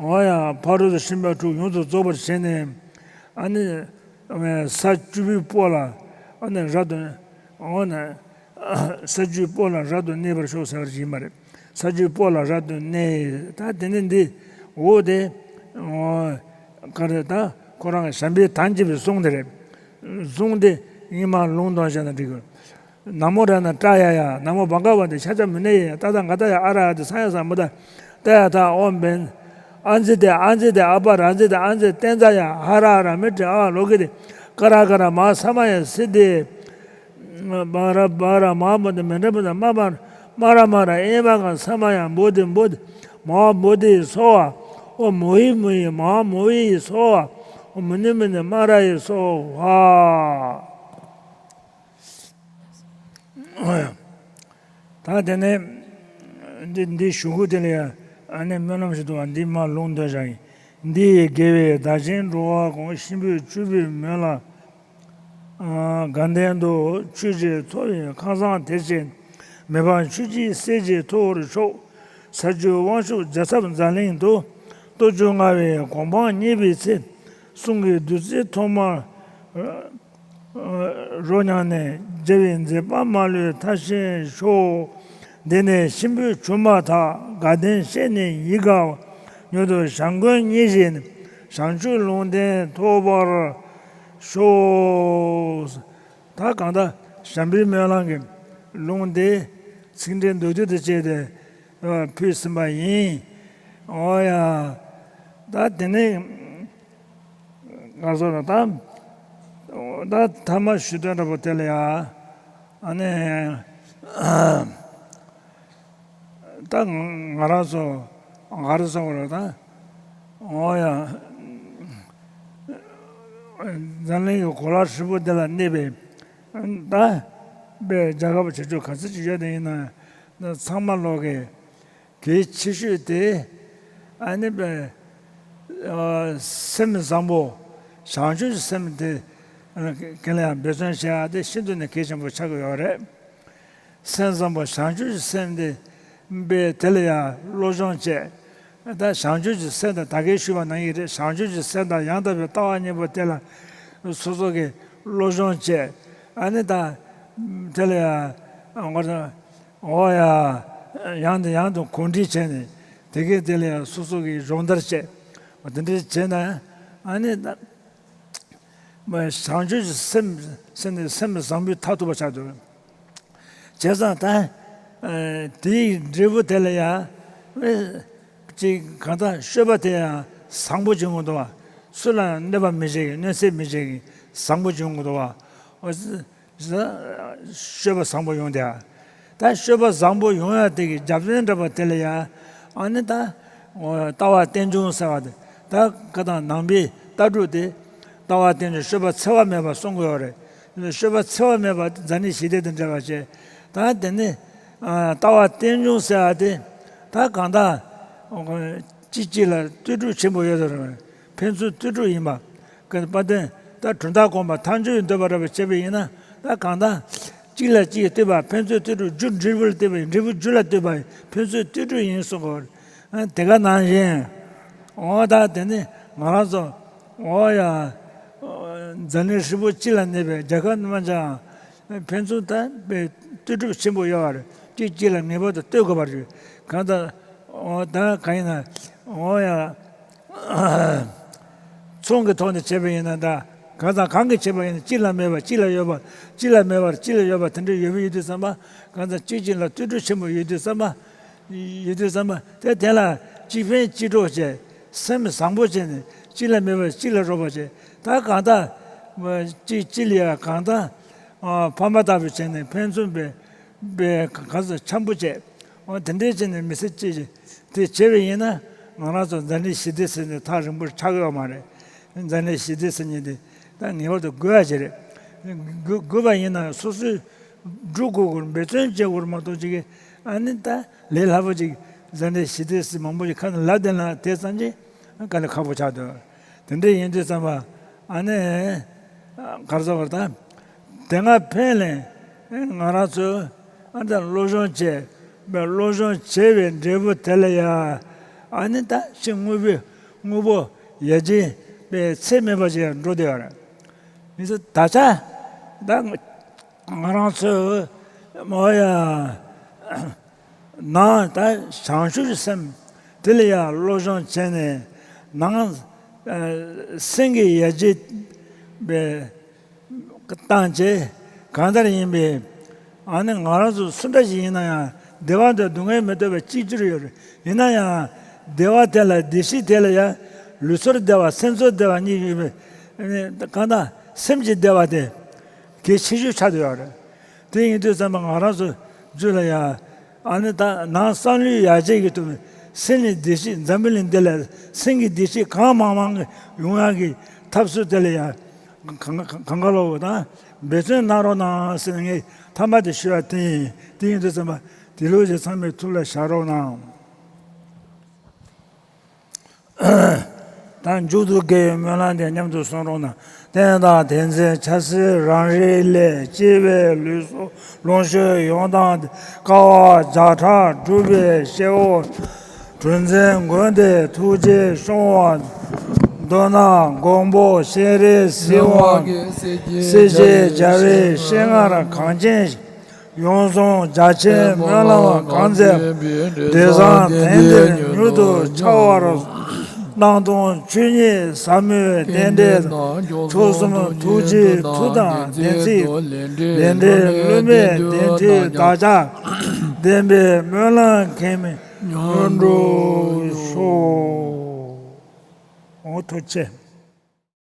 འོ་ཡ་ཕ་རོལ་ཏུ་ཕྱིན་པ་དྲུག་ཡོངས་སུ་རྫོགས་པར་བྱས་ནས་ཨ་ནི་ས་བཅུ་པའི་བར་ལ་ཨ་ནི་རབ་ཏུ་འོ་ན་ས་བཅུའི་བར་ལ་རབ་ཏུ་གནས་པར་ཤོག་ཟེར་བ་ཞིག་ཡིན་པ་རེད། ས་བཅུའི་བར་ལ་རབ་ཏུ་གནས། ད་དེ་ནས་འདི་འོ་དེ་འོ་ག་རེ་ད་ཁོ་རང་གི་བྱམས་པའི་དམ་བཅས་པའི་གཟུངས་དེ་རེད། གཟུངས་དེ་ཨིན་མ་ལུང་དང་བཤད་ན་འགྲིག་གི། ན་མོ་རཏྣ་ཏྲཱ་ཡ་ཡ། ན་མོ་བྷ་ག་ཝ་ཏེ་ཤཱཀྱ་མུ་ནེ་ཡེ། ཏ་ཐཱ་ག་ཏཱ་ཡ། ཨ་ར་ཧ་ཏེ་སམ་ཡ་སམ་བུདྡྷཱ་ཡ། ཏདྱ་ཐཱ། ཨོཾ་བྷཻ། ཨ་ཛི་ཏེ་ཨ་ཛི་ཏེ་ཨ་པ་ར་ཛི་ཏེ་ཨ་ཛི་ཏེ་ཏདྱ་ཐཱ་ཡ། ཧ་ར་ཧ་ར་མི་ཏྲེ་ཨ་ལོ་ཀེ་ཏེ་ཀ་ར་ཀ་ར་མ་ཧཱ་སམ་ཡ་སིདྡྷེ། བྷ་ར་བྷ་ར་མ་ཧཱ་བོ་དྷེ་མནྡྷེ་བྷོ་དྷ་མ་པ་ར། སྨ་ར་སྨ་ར་ཨེ་མ་ག་ས་མ་ཡ་བོ་དྷི་བོ་དྷི་མ་ཧཱ་བོ་དྷི་སྭཱ་ཧཱ། ཨོ་མོ་ཧི་མོ་ཧི་མ་ཧཱ་མོ་ཧི་སྭཱ་ཧཱ། ཨོ་མུ་ནི་མུ་ནི་སྨ་ར་ཡེ་སྭཱ་ཧཱ། ད་དེ་ནས་འདི་འདི་གཞུག་གུ་དེ་ལ་ཡང་ཨ་ནི་སྨོན་ལམ་ཞིག་འདུག་བ། འདི་མ་ལུང་འདོན་བྱ་ཡིན། འདི་ཡི་དགེ་བས་བདག་གཞན་འགྲོ་བ་ཀུན། གཤིན་པོའི་སྤྱུལ་པའི་མོད་ལ་དགའ་ལྡན་དུ། ཆོས་ཀྱི་ཚོགས་ཡི་ཁང་བཟང་དེར་བྱོན། མི་ཕམ་ཆོས་ཀྱི་སྲས་ཀྱི་ཐུ་བོར་ཤོག། ས་བཅུའི་དབང་ཕྱུག་རྒྱལ་ཚབ་ཛ་ལིང་དུ། སྟོབས་བཅུ་མངའ་བའི་གོ་འཕང་བརྙེས་པའི་ཚེ། གསུང་གི་བདུད་རྩི་ཐོག་མར་རོ་མྱངས་ནས། རྒྱལ་བའི་མཛད་པ་མ་ལུས་མཐར་ཕྱིན་ཤོག། འདི་ནས་གཤིན་པོའི་ཆོས་མ་དག། དགའ་ལྡན་བཤེས་གཉེན་ཡིད་དགའ་བ། མྱུར་དུ་བྱམས་མགོན་བརྙེས་བཞིན། བྱང་ཆུབ་ལུང་བསྟན་ཐོབ་པར་ཤོག། ད་གང་ལྟར་བྱམས་པའི་སྨོན་ལམ་གྱི་ལུང་དེ་ཚིག་འགྲེལ་མདོར་བསྡུས་དུ་བྱས་ཏེ་ཕུལ་ཟིན་པ་ཡིན། འོ་ཡ། ད་དེ་ནས། ང་ཚོ་ལ་ད་ད་ཐ་མ་ཞུ་དོན་འདྲ་པོ་དེ་ལ་ཡ། ཨ་ནི་ད་ང་རང་ཚོ་ག་རེ་ཟེར་དགོས་རེད། ད་འོ་ཡ། འཛམ་གླིང་གི་གོ་ལ་ཧྲིལ་པོ་འདི་ལ་གནས་པའི་ད་པའི་རྒྱལ་ཁབ་ཆེ་ཆུང་ག་ཚོད་ཅིག་ཡོད་དེ་ཡིན་ན་ཚང་མ་ལོག་གི་གལ་ཆེ་ཤོས་དེ་ཨ་ནི་པའི་སེམས་བཟང་པོ། བྱང་ཆུབ་ཀྱི་སེམས་དེ་གང་ལ་ཡང་འབད་བརྩོན་བྱེད་ཡ་དེ་ཤིན་ཏུ་ནས་གལ་ཆེན་པོ་ཆགས་ཀྱི་ཡོད་རེད། སེམས་བཟང་པོ་བྱང་ཆུབ་ཀྱི་སེམས་དེ་པའི་དེ་ལ་ཡང་སློབ་སྦྱོང་བྱེད། ད་བྱང་ཆུབ་ཀྱི་སེམས་དང་ད་གིན་ཞུས་པ་ནང་བཞིན་རེད། བྱང་ཆུབ་ཀྱི་སེམས་དང་ཡང་དག་པའི་ལྟ་བ་གཉིས་པོ་དེ་ལ་སོ་སོ་གིས་སློབ་སྦྱོང་བྱེད། ཨ་ནི་ད་དེ་ལ་ཡང་ངོ་འོ་ཡ། ཡང་དང་ཡང་དུ་གོམས་འདྲིས་བྱས་ནས་དེ་གའི་དེ་ལ་ཡང་སོ་སོ་གིས་སྦྱོང་བརྡར་བྱས། འོ་དེ་འདྲ་བྱས་ན་ཨ་ནི་ད་བྱང་ཆུབ་ཀྱི་སེམས་སེམས་ནི་སེམས་བཟང་པོའི་མཐར་ཐུག་པ་ཆགས་འདུག། བྱས་ཙང་ད་དེའི་འབྲས་བུ་དེ་ལ་ཡང་ཅིག་གང་ལྟར་སྤྱོད་པ་དེ་ཡང་བཟང་པོ་བྱུང་དགོས་འདུག་བ། སུ་ལ་གནོད་པ་མི་བྱེད་ཀྱི་གནོད་འཚེ་མི་བྱེད་ཀྱི་བཟང་པོ་བྱུང་དགོས་འདུག་བ། སྤྱོད་པ་བཟང་པོ་ཡོང་དེ། ད་སྤྱོད་པ་བཟང་པོ་ཡོང་ཡ་དེ་གི་རྒྱབ་རྟེན་འདྲ་པོ་དེ་ལ་ཡ། ཨ་ནི་ད་ལྟ་བ་རྟེན་འབྱུང་ཟེར་བ་དེ། ད་ཁ་དང་ནང་པའི་ལྟ་གྲུབ་དེ། ལྟ་བ་རྟེན་འབྱུང་སྤྱོད་པ་འཚེ་བ་མེད་པ་གསུང་གི་ཡོད་རེད། སྤྱོད་པ་འཚེ་བ་མེད་པ་འཛམ་གླིང་ཞི་བདེ་དང་འབྲེལ་བ་བྱེད། ད་དེ་ནི་ལྟ་བ་རྟེན་འབྱུང་ཟེར་བ་དེ། ད་གང་ལྟར་གཅིག་གཅིག་ལ་ལྟོས་གྲུབ་ཆེན་པོ་ཡོད་དོ་རེད། ཕན་ཚུན་ལྟོས་གྲུབ་ཡིན་པ། ཀྱི་དཔལ་ལྡན་ད་གྲུབ་མཐའ་གོང་མ་ཐལ་འགྱུར་འདོད་པ་རེད་པ་བྱས་པ་ཡིན་ན། ད་གང་ལྟར་གཅིག་ལ་གཅིག་ལྟོས་པ་ཕན་ཚུན་ལྟོས་གྲུབ། རྒྱུ་འབྲས་བུ་ལ་ལྟོས་པ་ཡིན། འབྲས་བུ་རྒྱུ་ལ་ལྟོས་པ་ཡིན། ཕན་ཚུན་ལྟོས་གྲུབ་ཡིན་གསུང་གོ། དེ་ག་ནང་བཞིན། འོ་ད་དེ་ནི་ང་རང་ཚོ་འོ་ཡ། འཛམ་གླིང་ཧྲིལ་པོ་སྤྱི་ལ་གནས་པའི་རྒྱལ་ཁབ་རྣམ་པ་ཅང་ཕན་ཚུན་ད་པའི་ལྟོས་གྲུབ་ཆེན་པོ་ཡོད་པ་རེད། གཅིག་གཅིག་ལ་ངེས་པར་དུ་ལྟོས་དགོས་པ་རེད། གང་ལྟར་འོ་ད་གང་ཡིན་ན་འོ་ཡ། ཚོང་གི་ཐོག་ནས་བྱས་པ་ཡིན་ན་འདྲ། གང་དང་གང་གིས་བྱས་པ་ཡིན་ན་གཅིག་ལ་མེད་པ་གཅིག་ལ་ཡོད་པ། གཅིག་ལ་མེད་པ་གཅིག་ལ་ཡོད་པ་དེ་འདྲ་ཡོད་པ་ཡོད་དུས་ཙམ་པ། གང་དང་གཅིག་གཅིག་ལ་ལྟོས་གྲུབ་ཆེན་པོ་ཡོད་དུས་ཙམ་པ། ཡོད་དུས་ཙམ་པ་དེ་དེ་ལ་གཅིག་ཕན་གཅིག་གྲོགས་བྱས། སེམས་བཟང་པོ་བྱས་ནས་གཅིག་ལ་མེད་པ་གཅིག་ལ་རོགས་པ་བྱས། ད་གང་ལྟར་གཅིག་གཅིག་ལ་ཡ་གང་ལྟར་ཕ་མ་ལྟ་བུ་བྱས་ནས་ཕན་ཚུན་པའི་པའི་གང་ཟག་འཆམ་པོ་བྱས། འོ་དེ་འདྲའི་བྱས་ནས་མི་ཚེ་སྐྱེལ་ཅིག་དེ་བྱས་པ་ཡིན་ན་ང་རང་ཚོ་འཛམ་གླིང་ཞི་བདེ་ཟེར་ནས་ཐག་རིང་པོར་ཆགས་ཡོད་མ་རེད། འཛམ་གླིང་ཞི་བདེ་ཟེར་མཁན་དེ་ད་ངེས་པར་དུ་དགོས་ཡ་ཅིག་རེད། དགོས་དགོས་པ་ཡིན་ན་སོ་སོས་སྒྲུབ་དགོས་དགོས་འབད་བརྩོན་བྱེད་དགོས་མ་གཏོགས་ཅིག་གི་ཨ་ནི་ད་ལས་སླ་པོ་ཅིག་འཛམ་གླིང་ཞི་བདེ་ཟེར་མང་པོ་ཞིག་ཁ་ནས་ལབ་བསྡད་ན་དེ་ཙམ་གྱིས་དཀའ་ལས་ཁག་པོ་ཆགས་འདུག། དེ་འདྲ་ཡིན་དུས་ཙམ་པ་ཨ་ནི་ག་རེ་ཟེར་བ་ད། དེ་སྔ་ཕན་ལས་ང་རང་ཚོས་ཨ་ནི་ད་སློབ་སྦྱོང་བྱས་པའི་སློབ་སྦྱོང་བྱས་པའི་འབྲས་བུ་དེ་ལ་ཡ་ཨ་ནི་ད་ཕྱི་དངོས་པོའི་དངོས་པོ་ཡར་རྒྱས་པའི་ཚད་མེད་པ་ཞིག་འགྲོ་བསྡད་ཡོད་རེད། མི་ཚེ་ད་ཆ་ད་ང་རང་ཚོས་མོ་ཡ། ནང་ད་བྱང་ཆུབ་ཀྱི་སེམས་དེ་ལ་ཡང་སློབ་སྦྱོང་བྱས་ནས་ནང་སེམས་ཀྱི་ཡར་རྒྱས་པའི་བཏང་བྱས་གང་ལྟར་ཡིན་པས། ཨ་ནི་ང་རང་ཚོ་སུ་འདྲ་ཞིག་ཡིན་ན་ཡང་བདེ་བ་དང་སྡུག་བསྔལ་མི་ལྟོས་པ་གཅིག་གྱུར་ཡོད་རེད། ཡིན་ན་ཡང་བདེ་བ་དེ་ལ་བདེ་སྐྱིད་དེ་ལ་ཡང་ལུས་སྲོག་བདེ་བ་སེམས་ཚོར་བདེ་བ་གཉིས་ཡོད་པས། གང་ལྟར་སེམས་ཀྱི་བདེ་བ་དེ་གལ་ཆེ་ཤོས་ཆགས་བསྡད་ཡོད་རེད། དེ་ཡིན་དུས་ཙམ་པ་ང་རང་ཚོ་རྒྱུད་ལ་ཡང་ ཨ་ནི་ད་ནང་བསམ་བློའི་ཡར་རྒྱས་ཀྱི་ཐོག་ནས་སེམས་ཀྱི་བདེ་སྐྱིད། འཛམ་བུ་གླིང་འདི་ལ་སེམས་ཀྱི་བདེ་སྐྱིད་གང་མང་མང་ཡོང་ཡག་གི་འཐབ་རྩོད་དེ་ལ་ཡང་གང་གང་ག་ལོག་དང་འབད་བརྩོན་གནང་རོགས་གནང་ཟེར་ངས་མཐའ་མ་དེ་ཞུ་བ་དེ་ཡིན། དེ་ཡིན་དུས་ཙམ་པ་དེ་ལུགས་ཀྱི་ཚང་མས་ཐུགས་ལ་བཞག་རོགས་གནང་། ད་མཇུག་ཏུ་དགེ་བའི་སྨོན་ལམ་དེ་མཉམ་དུ་གསུང་རོགས་གནང་། བསྟན་དང་དེང་འཛིན་ཆབ་སྲིད་རང་རིགས་ལས། སྐྱེ་བའི་ལུས་སྲོག་ལོངས་སྤྱོད་ཡོངས་བཏང་སྟེ། དཀའ་བ་བརྒྱ་ཕྲག་སྒྲུབ་པའི་སྐྱེ་བོ། གྲུ་འཛིན་མགོན་དེ་ཐུགས་རྗེས་ཤོང་བར་འདོད་ན། མགོན་པོ་སྤྱན་རས་གཟིགས་དབང་སྲིད་ཞིའི་རྒྱལ་བའི་སྤྱན་སྔར་གངས་ཅན་ཞིང་། ཡོངས་བཟུང་རྒྱ་ཆེན་སྨོན་ལམ་གང་མཛད་པའི། དེང་སང་དེང་འདིར་མྱུར་དུ་འཆར་བར་སྣང་སྟོང་ཆོས་ཉིད་ཟབ་མོའི་རྟེན་འབྲེལ། མཆོག་གསུམ་ཐུགས་རྗེའི་མཐུ་དང་བདེན་ཚིག་ལས་འབྲས་བསླུ་མེད་བདེན་མཐའི་བདག་ཅག་བདེན་པའི་སྨོན་ལམ་ཁེངས་མེད་མྱུར་འགྲུབ་ཤོག། འོ་ཐུགས་རྗེ་ཆེ།